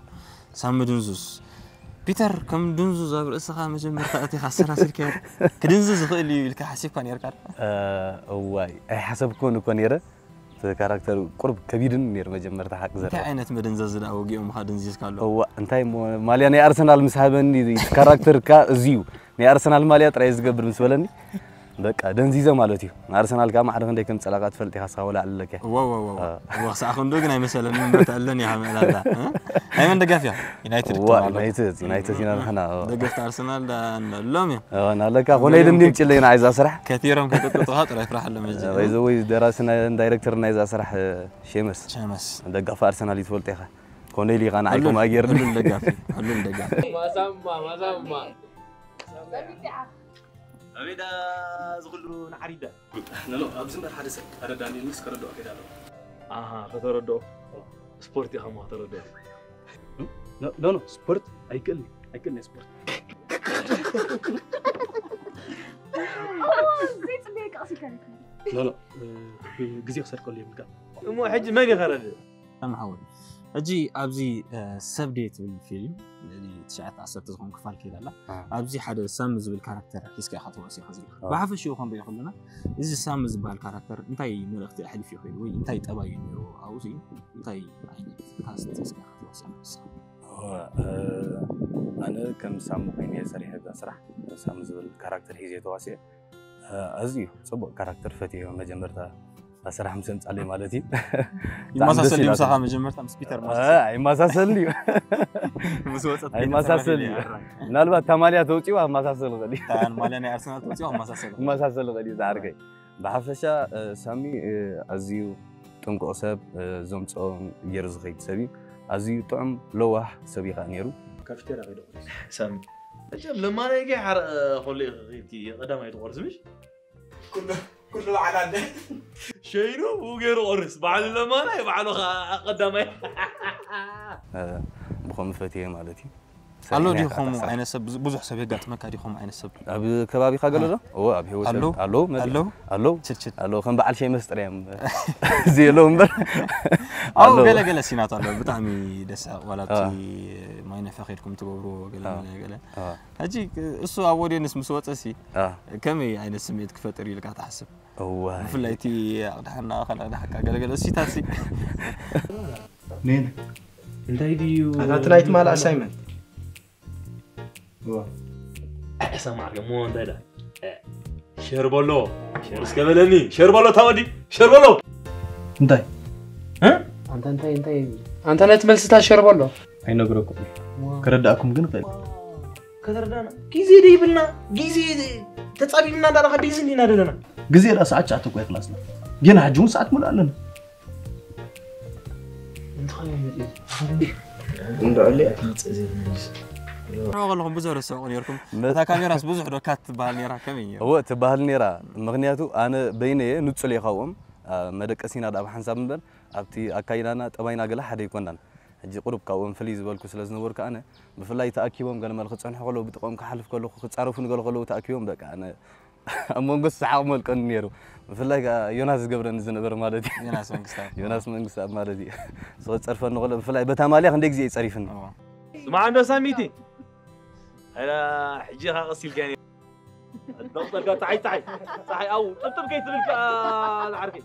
ሳሚ ድንዙዝ ፒተር ከም ድንዙዝ ኣብ ርእስኻ መጀመርታ እቲ ኣሰላሲልካ ክድንዙዝ ዝኽእል እዩ ኢልካ ሓሲብካ ነርካ እዋይ ኣይሓሰብኩን እኮ ነይረ እቲ ካራክተር ቁርብ ከቢድን ነይሩ መጀመርታ ሓቂ ዘረ እንታይ ዓይነት መደንዘዚ ደኣ ወጊኦም ኻ ደንዚዝካ ኣሎ እዋ እንታይ እሞ ማልያ ናይ ኣርሰናል ምስ ሃበኒ ካራክተር ካ እዚ እዩ ናይ ኣርሰናል ማልያ ጥራይ ዝገብር ምስ በለኒ በቃ ደንዚዘ ማለት እዩ ንኣርሰናል ከዓ ማዕረ ክንደይ ከም ፀላቃ ትፈልጥ ኢኻ ስኻ ወላ ኣለካ ዋዋዋዋ ክሳዕ ክንዱ ግን ኣይመሰለኒ ምመተኣለን እያ መላላ ናይ መን ደጋፊያ ዩናይትድ ዋ ዩናይትድ ዩናይትድ ኢና ንሕና ደገፍቲ ኣርሰናል ኣለዎም እዮም ናለካ ኮነ ኢሉ እንዲም ጭለይ ንዓይዛ ስራሕ ከቲሮም ከጥጥጡኻ ጥራይ ፍራሕ ኣሎ መዚ ወይ ዘወይ ደራሲ ዳይሬክተር ናይዛ ስራሕ ሸመስ ሸመስ ደጋፊ ኣርሰናል እዩ ትፈልጦ ኢኻ ኮነ ኢሉ ኢኻ ንዓይኩም ኣገርኒ ሁሉን ደጋፊ ሁሉን ደጋፊ ማሳማ ማሳማ ኣቤዳ ዝኽሉ ንዓሪዳ ነሎ ኣብዚ እምበር ሓደ ሰብ ኣረዳኒ ምስ ከረድኦ ከይዳ ኣለዎ ኣሃ ከተረድኦ ስፖርት ኢኻ ሞ ከተረድኦ ኖ ኖ ስፖርት ኣይክእልን ኣይክእልን ስፖርት ዘይፅበየ ቀቕሲልካ ኖ ኖ ግዜ ክሰርቀሉ የብልካ እሞ ሕጂ መን ይኸረድእ ሰምሓወ ሕጂ ኣብዚ ሰብ ድየ ትብል ፊልም ልዕሊ ትሽዓተ ዓሰርተ ዝኾን ክፋል ከይዳ ኣላ ኣብዚ ሓደ ሳሚ ዝብል ካራክተር ሒዝካ ኢኻ ተዋሲኻ ዘለካ ብሓፈሽኡ ክንሪኦ ከለና እዚ ሳሚ ዝበሃል ካራክተር እንታይ መልእኽቲ ኣሕሊፉ ይኽእል ወይ እንታይ ጠባይ እዩ ነይርዎ ኣብኡ እንታይ ዓይነት ካስት ሒዝካ ኢኻ ተዋሲኻ ንስኻ ኣነ ከም ሳሚ ኮይነ እየ ሰሪሐ እዛ ስራሕ ሳሚ ዝብል ካራክተር ሒዘ ተዋሲአ ኣዝዩ ፅቡቅ ካራክተር ፈትዮ መጀመርታ ስራሕ ምስ ኣምፃለይ ማለት እዩ ይመሳሰል ድዩ ምሳኻ መጀመርታ ምስ ፒተር ኣይመሳሰል እዩ ምስ ወፀት ኣይመሳሰል እዩ ምናልባት ተማልያ ተውፅኡ ኣመሳሰል ኽእል እዩ ማልያ ናይ ኣርሰናል ተውፅኡ ኣመሳሰል መሳሰል ኽእል እዩ ዝዓርከይ ብሓፈሻ ሳሚ ኣዝዩ ጥንቁቕ ሰብ፣ ዘምፅኦ ገይሩ ዝኸይድ ሰብ እዩ። ኣዝዩ ጥዑም ለዋህ ሰብ እዩ ከዓ ነይሩ። ካፊቴርያ ከይደ ቁርስ ሳሚ። መቸም ለማናይ ገይ ሓረ ከሉ ኢኺ ቀዳማይ ትቆርስ ምሽ? ኩሉ ኩሉ በዓል ኣደ ሸይኑ ገይሩ ቆርስ በዓሉ ለማናይ በዓሉ ከዓ ቀዳማይ ብኸም ፈትየ ማለት እዩ። ኣሎ ድዩ ከምኡ ዓይነት ሰብ ብዙሕ ሰብ የጋጥመካ ድዩ ከምኡ ዓይነት ሰብ? ኣብ ከባቢኻ ገለ ዶ? እዎ ኣብ ህይወት ኣለዉ? ኣለዉ መ- ኣለዉ? ኣለዉ ችችት ኣለዉ ከም በዓል ሸይ መስጥር እዮም እዚየለዉ እምበር ኣው ኣለዉ። ገለ ገለ ሲናት ኣሎ ብጣዕሚ ደስ ዋላ ኣብቲ ማይነፈ ከድኩም ትገብርዎ ገለ ኣዎ። ገለ ገለ ኣዎ። ሕጂ እሱ ኣብ ኦዲየንስ ምስ ወፀ ሲ ኣዎ። ከመይ ዓይነት ስምዒት ክፈጥር ኢልካ ትሓስብ? እዋይ ብፍላይ እቲ ኣቕድሓና ካልእ ኣቕድሓካ ገለገለ እሲታት ሲ ኔን እንታይ ድዩ ኣታ ትናይ ትማል ኣሳይመንት ሰማዕ እሞ እንታይ ዳ ሸር በሎ ሸር እስከ በለኒ ሸር በሎ ታወዲ ሸር በሎ እንታይ ኣንተ እንታይ እንታይ ኣንተ ነቲ መልስታት ሸር በሎ ኣይነግረኩም ከረዳእኩም ግን ይኽእል ከተረዳና ግዜ ደይብልና ግዜ ተጻቢብና እንዳረኻ ቢዚ እንዲና ዘለና ግዜ ዳ ሰዓት ሸዓተ እኮ ክላስና ግን ሕጂ እውን ሰዓት ሙሉእ ኣለና እንድዕሊ ኣይትመፅእ ዘይመልስ ረዋ ከለኹም ብዙሕ ረስዕቑ ነርኩም እታ ካሜራስ ብዙሕ ዶ ካት ትበሃል ነራ ከመይ ነሩ እወ ትበሃል ነራ ምክንያቱ ኣነ በይነየ ንፁል እየ ካብኦም መደቀሲና ዳ ኣብ ሓንሳብ እምበር ኣብቲ ኣካይዳና ጠባይና ገለ ሓደ ኣይኮናን ሕጂ ቁሩብ ካብኦም ፍልይ ዝበልኩ ስለ ዝነበርኩ ኣነ ብፍላይ ተኣኪቦም ገለ መለ ክፀንሑ ከለዉ ብጥቕኦም ክሓልፍ ከለኹ ክፃረፉ ንገለ ከለዉ ተኣኪቦም በቃ ኣነ ኣብ መንጎ ሰሓቕ መልቀኒ ነይሩ ብፍላይ ከዓ ዮናስ ዝገብረኒ ዝነበረ ማለት እዩ ዮናስ መንግስታት ዮናስ መንግስታት ማለት እዩ ስኸ ፀርፈኒ ከሎ ብፍላይ በታ ማልያ ክንደይ ግዜ እዩ ፀሪፍኒ እዎ። ስማዕ እንዶ ሳሚቲ ሕጂ ኻ ቀሲልካ ጸሓይ ጸሓይ ጸሓይ ኣው ጥብጥብ ከይትብል ከኣ ንዓርከይ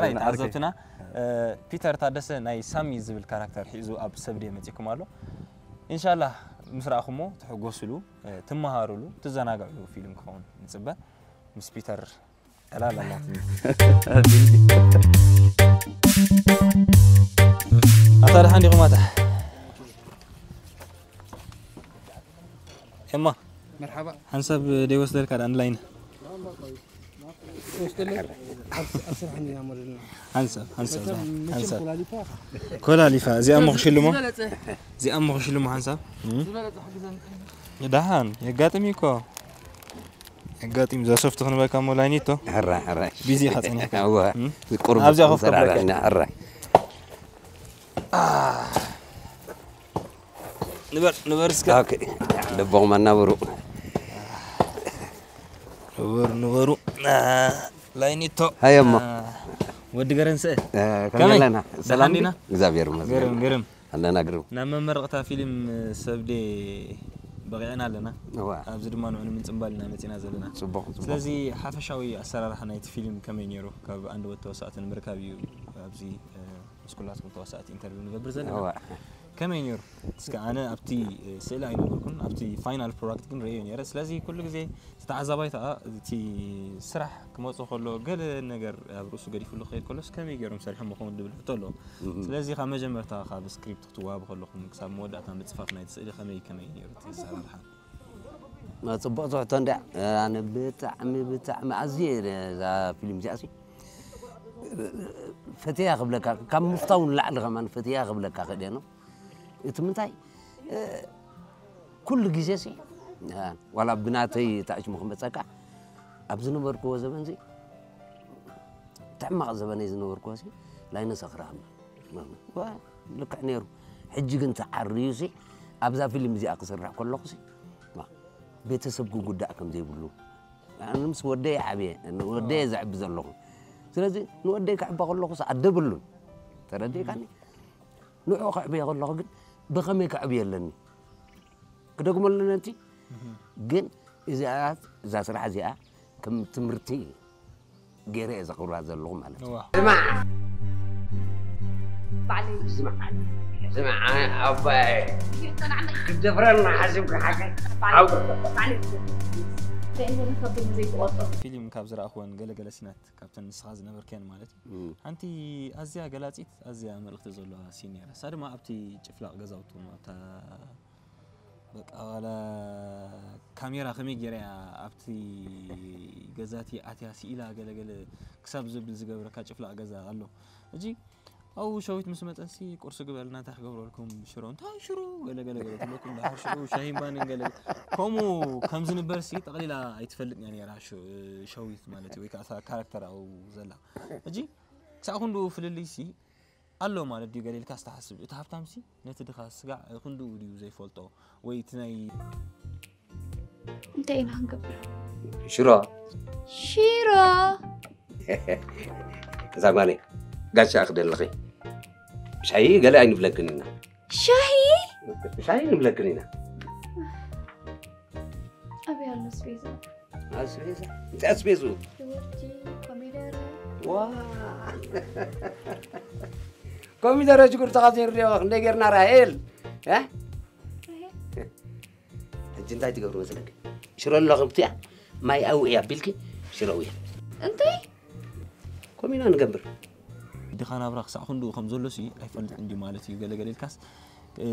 ራይ ተዓዘብትና ፒተር ታደሰ ናይ ሳሚ ዝብል ካራክተር ሒዙ ኣብ ሰብዴ መፂኩም ኣሎ ኢንሻላህ ምስ ረኣኹሞ ትሕጎስሉ ትመሃሩሉ ትዘናግዕሉ ፊልም ክኸውን ንፅበ ምስ ፒተር ዕላል ኣላትኒ ኣታ ደሓን ዲኹም ኣታ ኤማ መርሓባ ሓንሳብ ደይወስደልካ ዳ ንላይን ወስደለ ኣብ ስራሕ እንዲና ሞደልና ሓንሳብ ሓንሳብ መቸም ሓንሳብ ኮላሊፋ ኮላሊፋ እዚኣ እሞ ክሽልሞ እዚኣ እሞ ክሽልሞ ሓንሳብ ዝበለፀ ሕግዘን ደሓን የጋጥም እዩ እኮ የጋጥም እዛ ሶፍት ክንበልካ እሞ ላይኒቶ ሕራይ ሕራይ ቢዚ ኢኻ ጸኒሕካ እወ እም? ቁሩብ ኣብዚኣ ኮፍ ክንሰራርሕ ከብለካ። ኢና ሕራይ ንበር ንበር እስከ ኦኬ ልቦኹም ኣናብሩ ንበሩ ንበሩ ላይኒቶ ሃየሞ ወዲ ገረንስእ ከመይ ኣለና ሰላም ዲና? እግዚኣብሔር ይመስገን ግርም ግርም ኣለና ግርም ናብ መመረቕታ ፊልም ሰብዴ በቂዕና ኣለና እዋ ኣብዚ ድማ ንዑ ንምንፅምባል ኢና መፂና ዘለና ፅቡቕ ፅቡቕ ስለዚ ሓፈሻዊ ኣሰራርሓ ናይቲ ፊልም ከመይ ነይሩ ካብ ኣንደበት ተወሳእቲ ንምርካብ እዩ ኣብዚ ምስ ኩላትኩም ተወሳእቲ ኢንተርቪው ንገብር ዘለና እዋ ከመይ ነይሩ እስከ ኣነ ኣብቲ ስእሊ ኣይነበርኩን ኣብቲ ፋይናል ፕሮዳክት ግን ርእዮ ነይረ ስለዚ ኩሉ ግዜ እቲ ተዓዛባይ ከዓ እቲ ስራሕ ክመፁ ከሎ ገለ ነገር ኣብ ርእሱ ገዲፍሉ ክኸይድ ከሎስ ከመይ ገይሮም ሰሪሖም ኸውን ድብል ሕቶ ኣለዎ ስለዚ ካብ መጀመርታ ካብ ስክሪፕት ክትዋሃቡ ከለኹም ክሳብ መወዳእታ ምፅፋፍ ናይቲ ስእሊ ከመይ ከመይ ነይሩ እቲ ኣሰራርሓ ፅቡቕ ትሕቶ እንዳ ኣነ ብጣዕሚ ብጣዕሚ ኣዝየ እዛ ፊልም እዚኣ ሲ ፈትያ ክብለካ ካብ ምፍታው ንላዕሊ ከማን ፈትያ ክብለካ ክእል እየ ነው እቲ ምንታይ ኩሉ ግዜ ሲ ዋላ ብናተይ ተኣሽሙ ክመፀካ ኣብ ዝነበርክዎ ዘበን ሲ ሕማቕ ዘበነይ ዝነበርክዎ ሲ ላይነ ሰኽራም ልክዕ ነይሩ ሕጂ ግን ተዓርዩ ሲ ኣብዛ ፊልም እዚኣ ክስራሕ ከለኹ ሲ ቤተሰብ ክጉዳእ ከም ዘይብሉ ኣነ ምስ ወደይ ዓብየ ወደየ ዘዕቢ ዘለኹ ስለዚ ንወደይ ክዕባ ከለኹ ኣደ ብሉን ተረዲእካኒ ንዑ ከዕብየ ከለኹ ግን ብኸመይ ከዕብየ ኣለኒ ክደግመሉ ነቲ ግን እዚኣ እዛ ስራሕ እዚኣ ከም ትምህርቲ ገይረ እየ ዘኽብራ ዘለኹ ማለት እዩ ባዕለይ ዝምዓ ኣባይ ክደፍረና ሓሲብካ ሓቀይ ባዕለይ ፊልም ካብ ዝረኣኽወን ገለገለ ሲናት ካብተን ንስኻ ዝነበርክየን ማለት እዩ ሓንቲ ኣዝያ ገላፂት ኣዝያ መልእኽቲ ዘለዋ ሲን ነራ እሳ ድማ ኣብቲ ጭፍላቕ ገዛውቱ ኣብታ በቃ ዋላ ካሜራ ከመይ ገይራ እያ ኣብቲ ገዛቲ ኣትያ ስኢላ ገለገለ ክሳብ ዘብል ዝገብረካ ጭፍላቕ ገዛ ኣሎ። ሕጂ ኣብኡ ሸዊት ምስ መጸሲ ቁርሲ ግበልና እንታይ ክገብረልኩም ሽሮ እንታይ ሽሮ ገለገለ ገለ ትብለኩም ድሓር ሽኡ ሻሂን ባንን ገለ ከምኡ ከም ዝንበርሲ ጠቕሊላ ኣይትፈልጥን እያ ነይራ ሽ- ሸዊት ማለት እዩ ወይ ከዓ እታ ካራክተር ኣብኡ ዘላ። ሕጂ ክሳዕ ክንድኡ ፍልልይሲ ኣሎ ማለት ድዩ ገለ ኢልካ ዝተሓስብ እቲ ሃብታምሲ ነቲ ድኻ ስጋዕ ክንድኡ ድዩ ዘይፈልጦ ወይ እቲ ናይ እንታይ ኢና ክንገብር? ሽሮ ሽሮ እዛ ጓለይ ጋሻ ክደለኺ ሻሂ ገለ ኣይንብለክን ኢና ሻሂ ሻሂ ንብለክን ኢና ኣበይ ኣሎ ስቤዛ? ኣስቤዛ እንታይ ኣስቤዙ ሽጉርቲ፣ ኮሚደረ፣ ዋ ኮሚደረ ሽጉርቲ ካብ ዘይርድኦ ክንደይ ጌርና ራሄል እ? ሕጂ እንታይ ትገብሩ መስለክ ሽሮ ኣለኽብትያ ማይ ኣውእያ ኣቢልኪ ሽሮ ውያ እንታይ? ኮሚና ንገብር ድኻ ናብራ ክሳዕ ክንድኡ ከም ዘሎ ሲ ኣይፈልጥን ድዩ ማለት እዩ ገለገለ ኢልካስ እ፣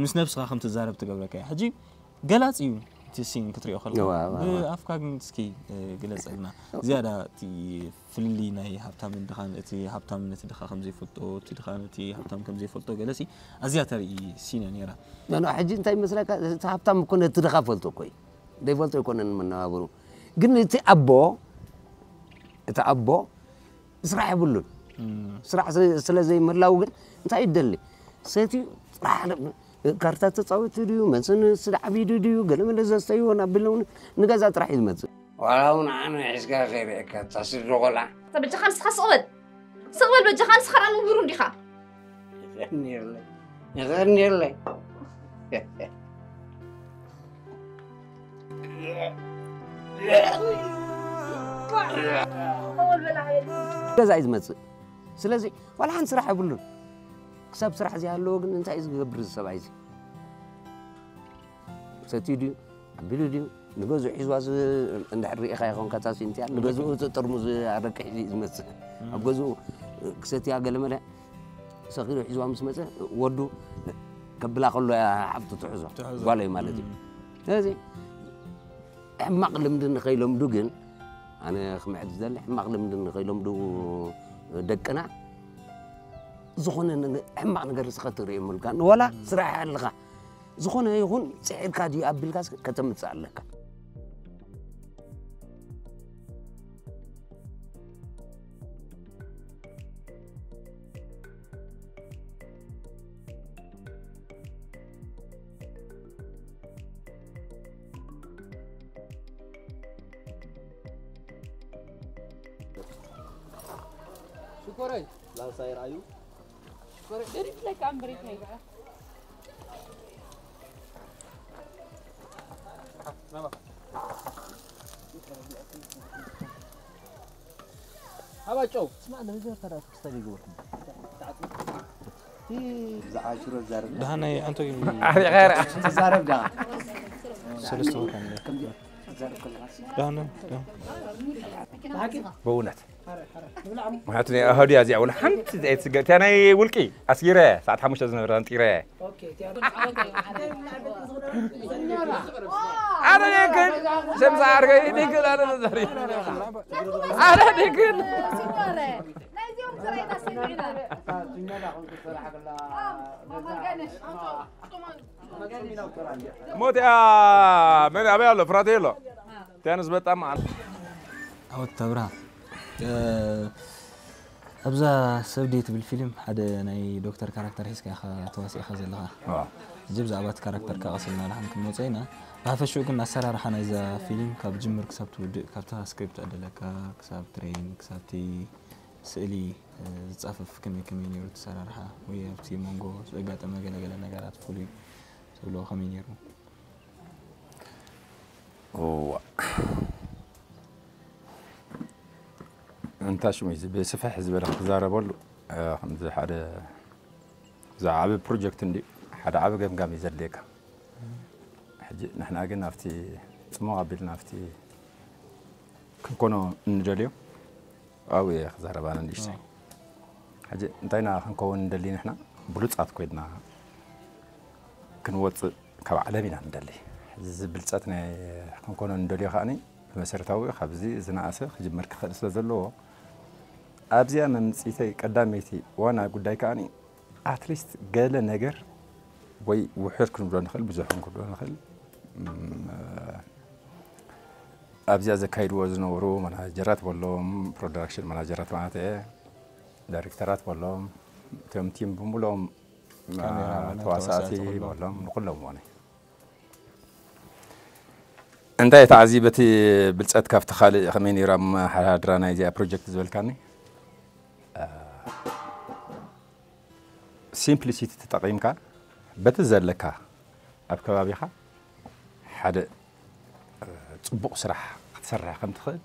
ምስ ነብስኻ ከም ትዛረብ ትገብረካ እያ ሕጂ ገላፅ እዩ እቲ ሲን ክትሪኦ ከለካ እዋ፣ እዋ፣ እዋ። ብኣፍካ ግን እስኪ እ፣ ግለፀልና ዝያዳ እቲ ፍልልይ ናይ ሃብታምን ድኻን እቲ ሃብታም ነቲ ድኻ ከም ዘይፈልጦ እቲ ድኻ ነቲ ሃብታም ከም ዘይፈልጦ ገለሲ ኣዝያ ተርኢ ሲን እያ ነይራ ኖ ሕጂ እንታይ መስለካ እቲ ሃብታም እኮ ነቲ ድኻ ፈልጦ እኮ እዩ ዘይፈልጦ ኣይኮነን መነባብሩ ግን እቲ ኣቦ እቲ ኣቦ ስራሕ የብሉን ስራሕ ስለ ዘይምህላው ግን እንታይ ይደሊ ሰትዩ ጥራሕ ካርታ ተፃወቲ ድዩ መፅን ስድዓ ቢዱ ድዩ ገለመለ ዘስተይዎ ናብ ብለውን ንገዛ ጥራሕ እዩ ዝመፅእ ዋላ እውን ኣነ ሒዝካ ከይርእየካ እታ ስድሪ ቆልዓ በጃኻ ንስኻ ስቕ በል ስቕ በል በጃኻ ንስኻ ራን ምብሩ እንዲኻ ይቐንየለይ ይቐንየለይ ገዛ እዩ ዝመፅእ ስለዚ ዋላ ሓንቲ ስራሕ የብሉን ክሳብ ስራሕ ዘይሃለዎ ግን እንታይ እዩ ዝገብር እዚ ሰብኣይ እዚ ሰትዩ ድዩ ኣቢሉ ድዩ ንገዝኡ ሒዝዋ እንድሕር ርኢኻ ይኸውንካ እታ ሲንትያ ንገዝኡ እቲ ጥርሙዝ ኣረቂ ሒዙ እዩ ዝመፅእ ኣብ ገዝኡ ክሰትያ ገለመለ ሰኺሩ ሒዝዋ ምስ መፀ ወዱ ከብላ ከሎ እያ ሓፍቱ ትሕዞ ጓለይ ማለት እዩ ስለዚ ሕማቕ ልምዲ ንኸይለምዱ ግን ኣነ ክምዕድ ዝደሊ ሕማቕ ልምዲ ንኸይለምዱ ደቅና ዝኾነ ሕማቕ ነገር ስኸ ትርእየምልካ ንወላ ስራሕ ኣለኻ ዝኾነ ይኹን ፅዒርካ ድዩ ኣቢልካ ከተምፅእ ኣለካ ሽኮረይ ላንሳ ይርኣዩ ሽኮረይ ደሪፍለካ እምበሪት ናይ ሃባ ጨው ስማ ነዚ ተዳት ክስተል ይግበርኩም ደሃናይ ኣንቶ ትዛረብ ዳ ሰለስተ ቦታ ደሃነ በእውነት ምክንያቱ ናይ ኣህዱ እዚኣ ወላ ሓንቲ ዘይትስገር እቲያ ናይ ውልቂ ኣስጊረ ሰዓት ሓሙሽተ ዝነበረ ኣንጢረ ኣነ ኔክል ሸምሳ ዓርከይ ኔክል ኣነ ነዛሪ ኣነ ኔክል ሞት እያ መን ኣበይ ኣሎ ፍራተ የሎ እቲያ ንዝበጣም ዓወት ተብርሃ ኣብዛ ሰብ ድየ ትብል ፊልም ሓደ ናይ ዶክተር ካራክተር ሒዝካ ኢኻ ተዋሲእኻ ዘለኻ ሕጂ ብዛዕባ እቲ ካራክተር ካቐስልና ድሓን ክንመፀ ኢና ብሓፈሽኡ ግን ኣሰራርሓ ናይዛ ፊልም ካብ ጅምር ክሳብ ትውድእ ካብታ ስክሪፕት ኣደለካ ክሳብ ትሬን ክሳብቲ ስእሊ ዝፃፈፍ ከመይ ከመይ ነይሩ እቲ ሰራርሓ ወይ ኣብቲ መንጎ ዘጋጠመ ገለገለ ነገራት ፍሉይ ትብሎ ከመይ ነይሩ እዋ እንታ ሽሙ እዚ ብስፍሕ ዝበለ ክዛረበሉ ከምዚ ሓደ ዝዓቢ ፕሮጀክት እንዲ ሓደ ዓቢ ገምጋም እዩ ዘድልየካ ሕጂ ንሕና ግን ኣብቲ ጽሙቕ ኣቢልና ኣብቲ ክንኮኖ እንደልዮ ኣብኡ እየ ክዛረባና ንእሽተይ ሕጂ እንታይ ኢና ክንከውን እንደሊ ንሕና ብሉጻት ኮይንና ክንወፅእ ካብ ዓለም ኢና ንደሊ። እዚ ብልፀት ናይ ክንኮኖ ንደልዮ ከዓኒ ብመሰረታዊ ካብዚ ዝነኣሰ ክጅመር ክኽእል ስለ ዘለዎ ኣብዚኣ መምፅኢተይ ቀዳመይቲ ዋና ጉዳይ ከዓኒ ኣትሊስት ገለ ነገር ወይ ውሑድ ክንብሎ ንኽእል ብዙሕ ክንብሎ ንኽእል ኣብዚኣ ዘካይድዎ ዝነበሩ ማናጀራት በሎም ፕሮዳክሽን ማናጀራት ማለት እየ ዳይሬክተራት በሎም እቶም ቲም ብምሎም ተዋሳእቲ በሎም ንኩሎም ሆነ እንታይ ተዓዚበ እቲ ብልፀት ካብቲ ካልእ ከመይ ነይሩ ኣመሓዳድራ ናይዚኣ ፕሮጀክት ዝበልካኒ ሲምፕሊሲቲ ተጠቒምካ በቲ ዘለካ ኣብ ከባቢኻ ሓደ ፅቡቕ ስራሕ ክትሰርሕ ከም ትኽእል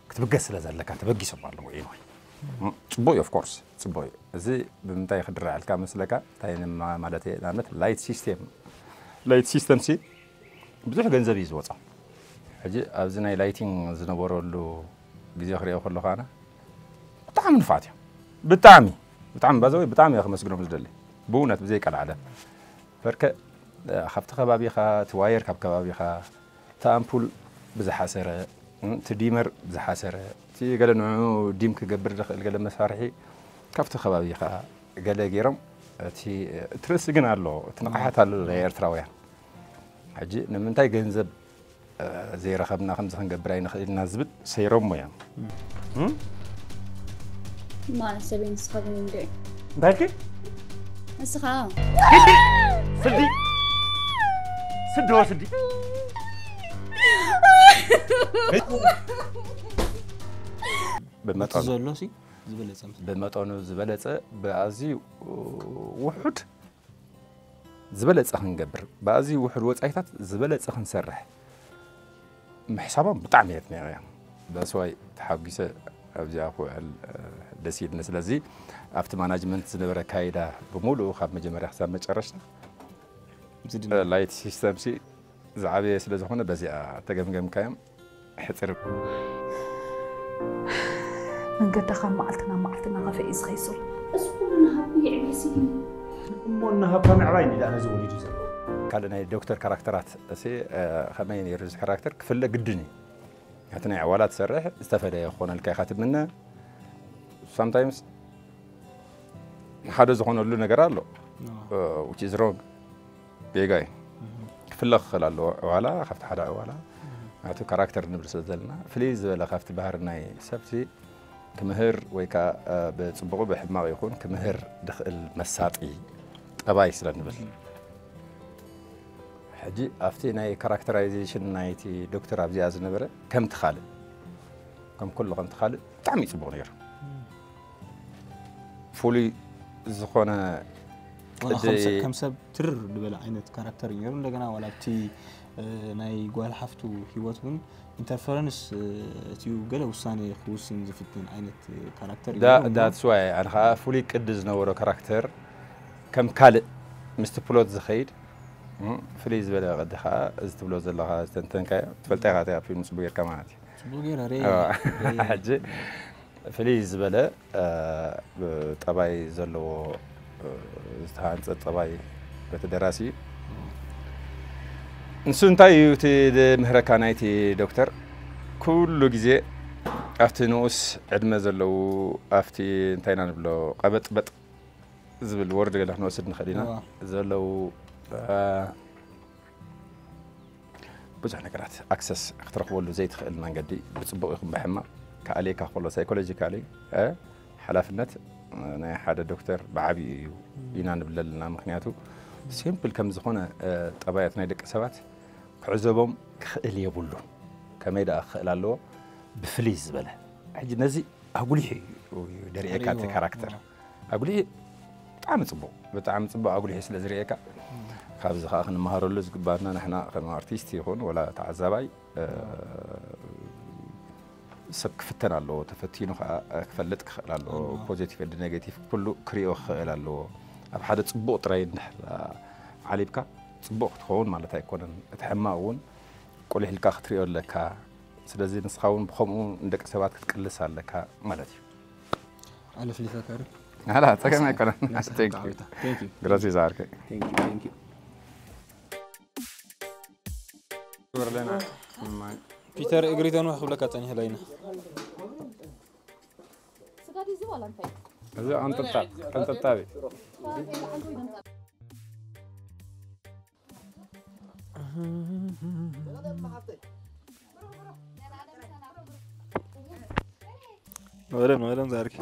ክትብገስ ስለ ዘለካ ተበጊሶም ኣለዉ ኢሉ ፅቡቅ እዩ ኦፍኮርስ ፅቡቅ እዩ እዚ ብምንታይ ክድረዐልካ መስለካ እንታይ ማለት ንኣብነት ላይት ሲስተም ላይት ሲስተም ሲ ብዙሕ ገንዘብ እዩ ዝወፃ ሕጂ ኣብዚ ናይ ላይቲንግ ዝነበረሉ ግዜ ክሪኦ ከለኹ ኣነ ብጣዕሚ ንፋት እዮም ብጣዕሚ ብጣዕሚ ባዘወይ ብጣዕሚ እየ ክመስግኖም ዝደሊ ብእውነት ብዘይቀልዓለ በርከ ካብቲ ከባቢኻ እቲ ዋየር ካብ ከባቢኻ እቲ ኣምፑል ብዝሓሰረ እቲ ዲመር ብዝሓሰረ እቲ ገለ ንዕኡ ዲም ክገብር ዝኽእል ገለ መሳርሒ ካብቲ ከባቢ ከዓ ገለ ገይሮም እቲ ትርስ ግን ኣሎ እቲ ንቕሓት ኣሎ ናይ ኤርትራውያን ሕጂ ንምንታይ ገንዘብ ዘይረኸብና ከምዚ ክንገብር ኣይንኽእል ኢና ዝብል ሰይሮሞ እዮም ማ ሰበይ ንስኻ ግን እንዶ እዩ እንታይ ኢልኪ ንስኻ ስዲ ስዲ ወስዲ ብመጠኑ ዘሎ ሲ ዝበለጸ ብመጠኑ ዝበለጸ ብኣዝዩ ውሑድ ዝበለጸ ክንገብር ብኣዝዩ ውሑድ ወጻኢታት ዝበለጸ ክንሰርሕ ምሕሳቦም ብጣዕሚ እየ ኣድኒቐዮም that's why ተሓጒሰ ኣብዚኣ ክውዕል ደስ ኢልኒ ስለዚ ኣብቲ ማናጅመንት ዝነበረ ኣካይዳ ብምሉኡ ካብ መጀመርያ ክሳብ መጨረሽታ light system ሲ ዝዓበየ ስለ ዝኾነ በዚኣ ተገምገምካዮም ሕፅር መንገዳ ካብ መዓልቲ ናብ መዓልቲ እናኸፍአ እዩ ዝኸይድ ዘሎ እዚ ኩሉ ናሃብኩ የዕብየሲ ድዩ እሞ እናሃብካ ምዕባይ እንዲ ዳ ነዚ ወሊዱ ዘሎ ካልእ ናይ ዶክተር ካራክተራት እሲ ከመይ ነይሩ እዚ ካራክተር ክፍለ ግድን እዩ እቲ ናይ ዕዋላ ትሰርሕ ዝተፈለየ ክኾነልካ ኢኻ ትምነ sometimes ሓደ ዝኾነሉ ነገር ኣሎ which is wrong ጌጋ እዩ ክፍለ ክኽእል ኣለዎ ዕዋላ ካብቲ ሓደ ዕዋላ ናቱ ካራክተር ንብል ስለ ዘለና ፍልይ ዝበለ ካብቲ ባህሪ ናይ ሰብሲ ክምህር ወይ ከዓ ብፅቡቑ ብሕማቕ ይኹን ክምህር ድኽእል መሳጢ ጠባይ ስለ ንብል ሕጂ ኣብቲ ናይ ካራክተራይዜሽን ናይቲ ዶክተር ኣብዚኣ ዝነበረ ከምቲ ካልእ ከም ኩሉ ከምቲ ካልእ ብጣዕሚ እዩ ፅቡቕ ነይሩ ፍሉይ ዝኾነ ከም ሰብ ትርር ዝበለ ዓይነት ካራክተር እዩ ነሩ እንደገና ዋላ ኣብቲ ናይ ጓል ሓፍቱ ሂወት እውን ኢንተርፈረንስ እቲዩ ገለ ውሳኔ ክውስን ዝፍትን ዓይነት ካራክተር እዩ that's why ኣነ ከዓ ፍሉይ ቅዲ ዝነበሮ ካራክተር ከም ካልእ ምስቲ ፕሎት ዝኸይድ ፍልይ ዝበለ ቅዲ ከዓ እዚ ትብሎ ዘለካ ዝተንተንካዮ ትፈልጣ ኢካ ኣብ ፊልም ፅቡቅ ጌርካ ማለት እዩ ፅቡቅ ገይረ ሕጂ ፍልይ ዝበለ ጠባይ ዘለዎ ዝተሃንፀ ጠባይ በቲ ደራሲ ንሱ እንታይ እዩ እቲ ምህረካ ናይቲ ዶክተር ኩሉ ግዜ ኣብቲ ንኡስ ዕድመ ዘለዉ ኣብቲ እንታይ ኢና ንብሎ ቀበጥበጥ ዝብል ወርድ ገለ ክንወስድ ንኽእል ኢና ዘለዉ ብዙሕ ነገራት ኣክሰስ ክትረኽበሉ ዘይትኽእል መንገዲ ብፅቡቕ ይኹን ብሕማቕ ክኣልየካ ከሎ ሳይኮሎጂካሊ ሓላፍነት ናይ ሓደ ዶክተር ብዓብዩ እዩ ኢና ንብል ዘለና ምክንያቱ ሲምፕል ከም ዝኾነ ጠባያት ናይ ደቂ ሰባት ክዕዘቦም ክኽእል የብሉ ከመይ ደኣ ክኽእል ኣለዎ ብፍልይ ዝበለ ሕጂ ነዚ ኣጉሊሑ እዩ ደሪኤካ እቲ ካራክተር ኣጉሊሑ ብጣዕሚ ፅቡቅ ብጣዕሚ ፅቡቅ ኣጉሊሑ ስለ ዝርእየካ ካብዚ ከዓ ክንመሃረሉ ዝግባና ንሕና ከም ኣርቲስት ይኹን ወላ ተዓዛባይ ሰብ ክፍተን ኣለዎ ተፈቲኑ ከዓ ክፈልጥ ክኽእል ኣለዎ ፖዚቲቭ እንዲ ኔጌቲቭ ኩሉ ክሪኦ ክኽእል ኣለዎ ኣብ ሓደ ፅቡቅ ጥራይ እንድሕር ዓሊብካ ፅቡቅ ክትኸውን ማለት ኣይኮነን እቲ ሕማቅ እውን ቁሊሕ ኢልካ ክትሪኦ ኣለካ ስለዚ ንስኻ እውን ብኸምኡ ንደቂ ሰባት ክትቅልስ ኣለካ ማለት እዩ ኣለፍሊፈካ ዶ ኣላ ፀገም ኣይኮነን Thank you. ግረስ ይዛርክ Thank you. Thank you. ግበርለና። እማይ። ፒተር እግሪ ተንውሕ ክብለካ ጸኒሕ ለይና። ስጋ ድዩ ዝባል እንታይ? እዚ ቅንጥብጣብ፣ ቅንጥብጣብ እዩ። ወደን ወደን ዛርኪ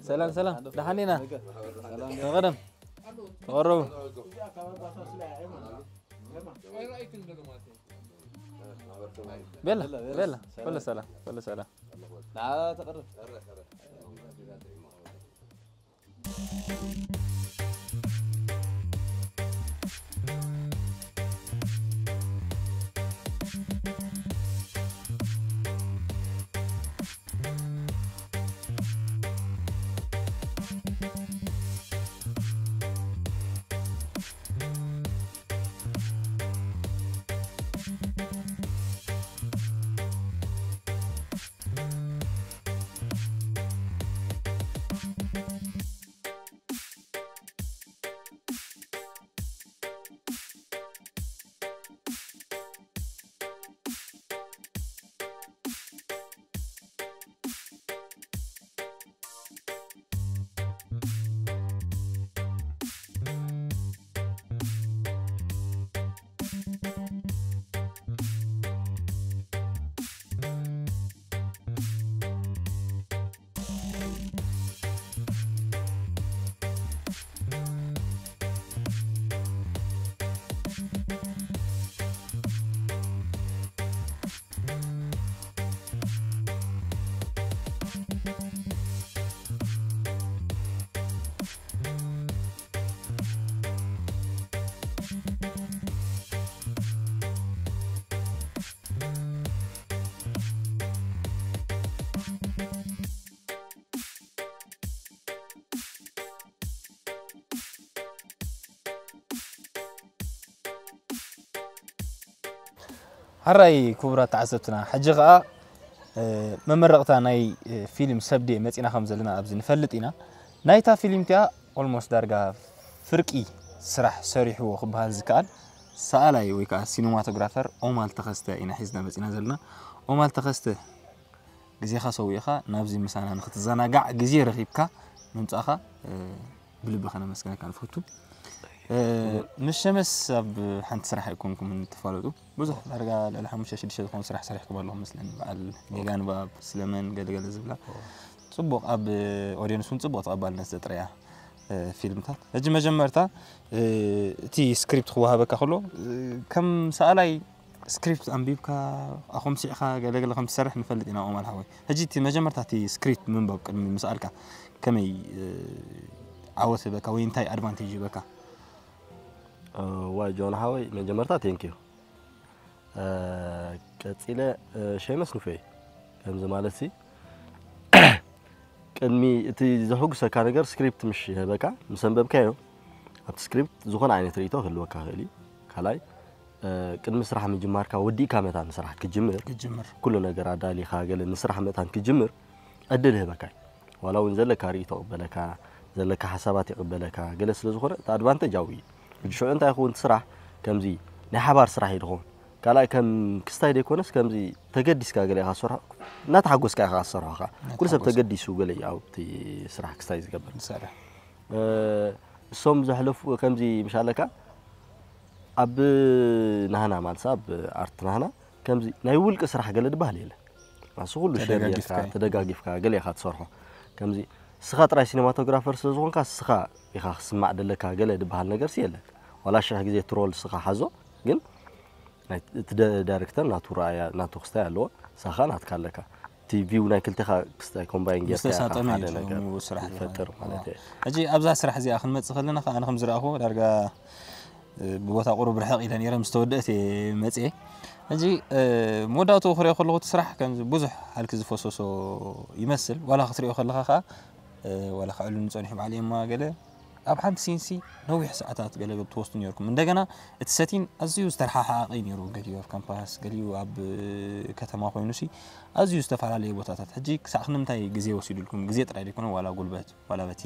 ሰላም ሰላም፣ ደሓን ዲና? ተቐደም ተቐረቡ። ቤላ ቤላ፣ ኩሉ ሰላም፣ ኩሉ ሰላም። ሓራይ ክቡራት ተዓዘብትና፣ ሕጂ ኸኣ መመረቕታ ናይ ፊልም ሰብዴ መጺና ከም ዘለና ኣብዚ ንፈልጥ ኢና። ናይታ ፊልም እቲኣ ኦልሞስት ዳርጋ ፍርቂ ስራሕ ሰሪሕዎ ክበሃል ዝከኣል ሰኣላይ ወይ ከዓ ሲኒማቶግራፈር ኦማል ተኸስተ ኢና ሒዝና መጺና ዘለና። ኦማል ተኸስተ፣ ግዜኻ ሰዊእኻ ናብዚ ምሳና ንክትዘናጋዕ ግዜ ረኺብካ ምምጻእኻ ብልቢ ከነመስግነካ ንፈቱ። ምስ ሸመስ ኣብ ሓንቲ ስራሕ ኣይኮንኩምን ትፋለጡ። ብዙሕ ዳርጋ ልዕሊ ሓሙሽተ ሽዱሽተ ዝኾኑ ስራሕ ሰሪሕኩም ኣለኹም መስለኒ። በዓል ጌጋ ንባብ፣ ስለመን፣ ገለገለ ዝብላ ጽቡቕ ኣብ ኦድየንስ እውን ጽቡቕ ተቐባልነት ዘጥረያ ፊልምታት። ሕጂ መጀመርታ እቲ ስክሪፕት ክወሃበካ ከሎ ከም ሰኣላይ ስክሪፕት ኣንቢብካ ኣኹምሲዕካ ገለገለ ከም ትሰርሕ ንፈልጥ ኢና ኦማል ሓወይ። ሕጂ እቲ መጀመርታ እቲ ስክሪፕት ምንባብ ቅድሚ ምስኣልካ ከመይ ዓወት ህበካ ወይ እንታይ ኣድቫንቴጅ ህበካ? ዋይ ጆን ሓወይ መጀመርታ ቴንኪዩ። ቀጺለ ሸመስ ንፌ ከምዚ ማለት ሲ ቅድሚ እቲ ዘሕጉሰካ ነገር ስክሪፕት ምሽ ይህበካ ምስ ኣንበብካዮ ኣብቲ ስክሪፕት ዝኾነ ዓይነት ርእቶ ክህልወካ ክእል እዩ። ካልኣይ ቅድሚ ስራሕ ምጅማርካ ወዲእካ መታን ስራሕ ክጅምር ክጅምር ኩሉ ነገር ኣዳሊኻ ገለ ንስራሕ መታን ክጅምር ዕድል ይህበካ እዩ። ዋላ እውን ዘለካ ርእቶ ቅበለካ ዘለካ ሓሳባት ይቅበለካ ገለ ስለ ዝኾነ እቲ ኣድቫንቴጅ ኣብኡ እዩ። ሕጂ ሽዑ እንታይ ይኸውን እቲ ስራሕ ከምዚ ናይ ሓባር ስራሕ እዩ ድኸውን። ካልኣይ ከም ክስታይ ደይኮነስ ከምዚ ተገዲስካ ገለ ኢኻ ትሰርሖ እናተሓጎስካ ኢኻ ትሰርሖ ኻ ኩሉ ሰብ ተገዲሱ ገለ እዩ ኣብቲ ስራሕ ክስታይ ዝገብር። ዝሰርሕ እሶም ዘሕለፉ ከምዚ ምሽ ኣለካ ኣብ ናህና ማለት ኣብ ኣርት ናህና ከምዚ ናይ ውልቂ ስራሕ ገለ ድበሃል የለ ማስ ኩሉ ሸር ጌርካ ተደጋጊፍካ ገለ ኢኻ ትሰርሖ ከምዚ ስኻ ጥራይ ሲኒማቶግራፈር ስለ ዝኾንካ ስኻ ኢኻ ክስማዕ ደለካ ገለ ድበሃል ነገር ሲ የለን ዋላ ሽሕ ግዜ ትሮል ስኻ ሓዞ ግን እቲ ዳይሬክተር ናቱ ረኣያ ናቱ ክስታይ ኣለዎ ሳኻ ናትካ ኣለካ እቲ ቪው ናይ ክልተኻ ክስታይ ኮምባይን ጌርካ ኢኻ ሓደ ነገር ትፈጥር ማለት እየ። ሕጂ ኣብዛ ስራሕ እዚኣ ክንመጽእ ከለና ከኣ ኣነ ከም ዝረኣኹ ዳርጋ ብቦታ ቁሩብ ርሕቕ ኢለ ነይረ ምስ ተወደእት እየ መጽየ። ሕጂ መወዳእትኡ ክሪኦ ከለኹ እቲ ስራሕ ከም ብዙሕ ሃልኪ ዝፈሰሶ ይመስል ዋላ ክትሪኦ ከለኻ ከኣ ዋላ ክዕሉኒ ጸኒሑ በዓል የማ ገለ ኣብ ሓንቲ ሲንሲ ነዊሕ ሰዓታት ገለ ትወስዱ ነርኩም። እንደገና እቲ ሰቲን ኣዝዩ ዝተረሓሓቐ እዩ ነይሩ። ገሊኡ ኣብ ካምፓስ፣ ገሊኡ ኣብ ከተማ ኮይኑ ሲ ኣዝዩ ዝተፈላለየ ቦታታት። ሕጂ ክሳዕ ክንምንታይ ግዜ ወሲዱልኩም? ግዜ ጥራይ ዘይኮነ ዋላ ጉልበት ዋላ በቲ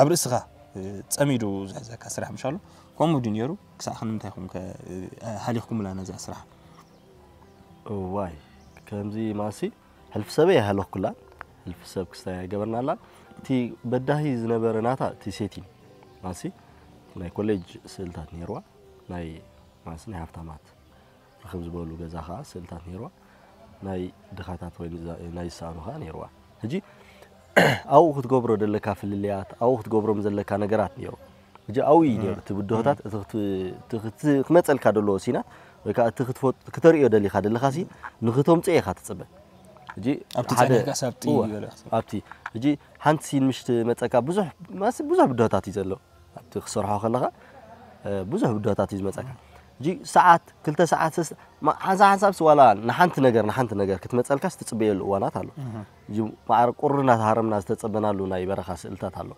ኣብ ርእስኻ ጸሚዱ ዝሕዘካ ስራሕ ምሻሉ ከምኡ ድዩ ነይሩ? ክሳዕ ክንምንታይ ኢኹም ከ ሃሊኽኩምላ ነዛ ስራሕ? እዋይ፣ ከምዚ ማሲ ሕልፊ ሰበይ ኣይሃለኽኩላን። ሕልፊ ሰብ ክስታይ ኣይገበርናላን። እቲ በዳሂ ዝነበረ ናታ እቲ ሴቲን ማሲ ናይ ኮሌጅ ስእልታት ነይርዋ፣ ናይ ማሲ ናይ ሃፍታማት ርክብ ዝበሉ ገዛ ከዓ ስእልታት ነይርዋ፣ ናይ ድኻታት ወይ ናይ ዝሰኣኑ ከዓ ነይርዋ። ሕጂ ኣብኡ ክትገብሮ ዘለካ ፍልልያት፣ ኣብኡ ክትገብሮም ዘለካ ነገራት ነይሩ። ሕጂ ኣብኡ እዩ ነይሩ እቲ ብድሆታት፣ እቲ ክመፀልካ ደለዎ ሲናት ወይ ከዓ እቲ ክትተርእዮ ደሊካ ደለካ ሲ ንክተምፅኦ ኢካ ትፅበ። ሕጂ ኣብቲ ፀኒሕካ ሳብቲ ኣብቲ ሕጂ ሓንቲ ሲን ምሽ ትመፀካ ብዙሕ ብዙሕ ብድሆታት እዩ ዘሎ። ኣብቲ ክሰርሖ ከለካ ብዙሕ ብድሆታት እዩ ዝመፀካ። ሕጂ ሰዓት ክልተ ሰዓት ሓንሳ ሓንሳብ ስዋላ ንሓንቲ ነገር ንሓንቲ ነገር ክትመፀልካ ስትፅበየሉ እዋናት ኣሎ። ማዕረ ቁሪ እናተሃረምና ዝተፀበናሉ ናይ በረኻ ስእልታት ኣሎ።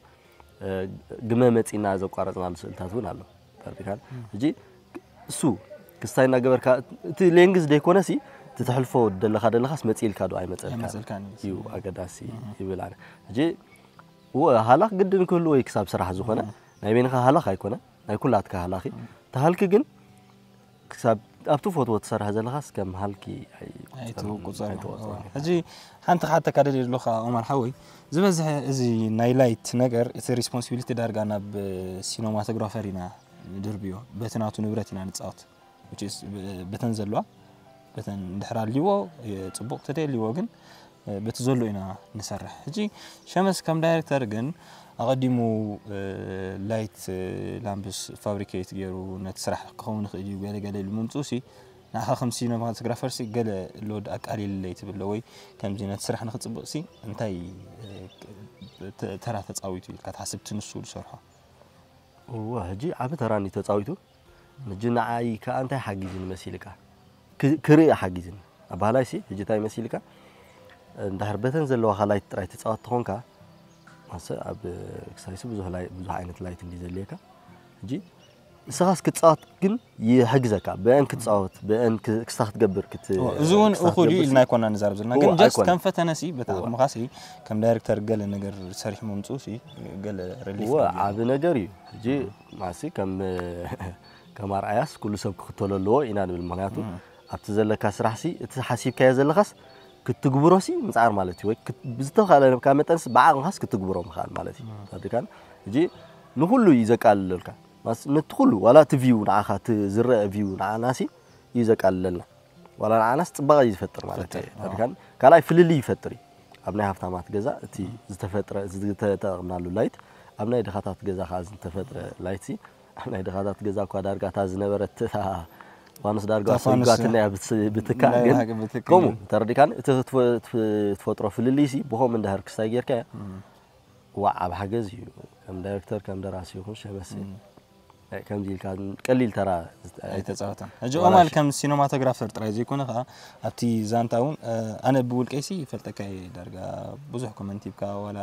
ግመ መፂና ዘቋረፅናሉ ስእልታት እውን ኣሎ። ተረዲካን? ሕጂ እሱ ክስታይ እናገበርካ እቲ ሌንግዝ ደይኮነሲ እቲ ተሕልፎ ደለካ ደለካስ መፂልካ ዶ ኣይመፀልካ እዩ ኣገዳሲ ይብል ኣነ። ሕጂ እወ ሃላኽ ግድን ክህሉ ወይ ክሳብ ስራሕ ዝኾነ ናይ በይንኻ ሃላኽ ኣይኮነ ናይ ኩላትካ ሃላኺ ተሃልኪ ግን ክሳብ ኣብቲ ፎቶ ትሰርሕ ዘለኻስ ከም ሃልኪ ኣይትቁፀር። ሕጂ ሓንቲ ክሓተካ ደልየ ዘለኹ ኦማር ሓወይ ዝበዝሐ እዚ ናይ ላይት ነገር እቲ ሪስፖንሲቢሊቲ ዳርጋ ናብ ሲኖማቶግራፈር ኢና ንድርብዮ በቲ ናቱ ንብረት ኢና ንፃወት በተን ዘለዋ በተን ድሕር ኣልዎ ፅቡቅ ተደልዎ ግን በቲ ዘሎ ኢና ንሰርሕ። ሕጂ ሸመስ ከም ዳይሬክተር ግን ኣቐዲሙ ላይት ላምፕስ ፋብሪኬት ገይሩ ነቲ ስራሕ ክኸውን ይኽእል እዩ ገለ ገለ ኢሉ ምምፅኡ ሲ ንዓኻ ከም ሲኖማቶግራፈር ሲ ገለ ሎድ ኣቃሊልለይ ትብል ዶ ወይ ከምዚ ነቲ ስራሕ ንክፅብቕ ሲ እንታይ ተራ ተፃዊቱ ኢልካ ትሓስብ ትንሱ ዝሰርሖ? እወ ሕጂ ዓቢ ተራ እንድዩ ተጻዊቱ። ሕጂ ንዓይ ከኣ እንታይ ሓጊዙኒ መሲልካ? ክ- ክርኢ ሓጊዙኒ። ኣባህላይ ሲ ሕጂ እንታይ መሲልካ? እንድሕር በተን ዘለዋኻ ላይት ጥራይ ትጻወት ተኾንካ ማሰ ኣብ ክሳይሲ ብዙሕ ላይ ብዙሕ ዓይነት ላይት እንዲ ዘልየካ። ሕጂ ንስኻስ ክትጻወት ግን ይሕግዘካ። ብአን ክትጻወት ብአን ክ- ክስታ ክትገብር ክት- እዚ እውን ክስታ እኹል እዩ ክትገብር ኢልና ኣይኮና ንዛረብ ዘለና ግን እወ፣ ጀስት ኣይኮነ። ከም ፈተነ ሲ በታ እወ። ኣቕምኻ ሲ ከም ዳይሬክተር ገለ ነገር ሰሪሑ ምምፅኡ ሲ ገለ ሪሊፍ እወ ዓቢ ነገር እዩ። ሕጂ ማሲ ከም ከም ኣርኣያስ ኩሉ ሰብ ክኽተሎ ኣለዎ ኢና ንብል። ምክንያቱ ኣብቲ ዘለካ ስራሕ ሲ እቲ ሓሲብካዮ ዘለካስ ክትግብሮ ሲ ምፅዓር ማለት እዩ። ወይ ክት- ብዝተኻእለካ መጠን ሲ ብዓቕምካስ ክትግብሮ ምኽኣል ማለት እዩ። ተረዲካን? ሕጂ ንኩሉ እዩ ዘቃልለልካ። ማስ- ነቲ ኩሉ ዋላ እቲ ቪው ንዓኻ እቲ ዝረአ ቪው ንዓና ሲ እዩ ዘቃልለልና። ዋላ ንዓናስ ፅባቐ እዩ ዝፈጥር ማለት እዩ። ተረዲካን? ካልኣይ ፍልልይ ይፈጥር እዩ። ኣብ ናይ ሃፍታማት ገዛ እቲ ዝተፈጥረ ዝተጠቕምናሉ ላይት ኣብ ናይ ድኻታት ገዛ ከዓ ዝተፈጥረ ላይት ሲ ኣብ ናይ ድኻታት ገዛ እኳ ዳርጋ እታ ዝነበረት እታ ፋኑስ ዳርጋ እታ ፋኑስ ሰይጓትና እያ ብት- ብትካእ ናይ ግን ብሓቂ ብትክክል ከምኡ እዩ። ተረዲካን እቲ ክትፈ- ትፍ- ትፈጥሮ ፍልልይ ሲ ብኸምኡ እንድሕር ክስታይ ጌርካዮ ዋዕ ዓብ ሓገዝ እዩ። ከም ዳይሬክተር ከም ደራሲ ይኹን ሸመሲ ከምዚ ኢልካ ቀሊል ተራ ኣይተፃወተን። ሕጂ ኦማል ከም ሲኖማቶግራፈር ጥራይ ዘይኮነ ከዓ ኣብቲ ዛንታ እውን ኣነ ብውልቀይሲ ይፈልጠካ እየ ዳርጋ ብዙሕ ኮመንት ሂብካ ዋላ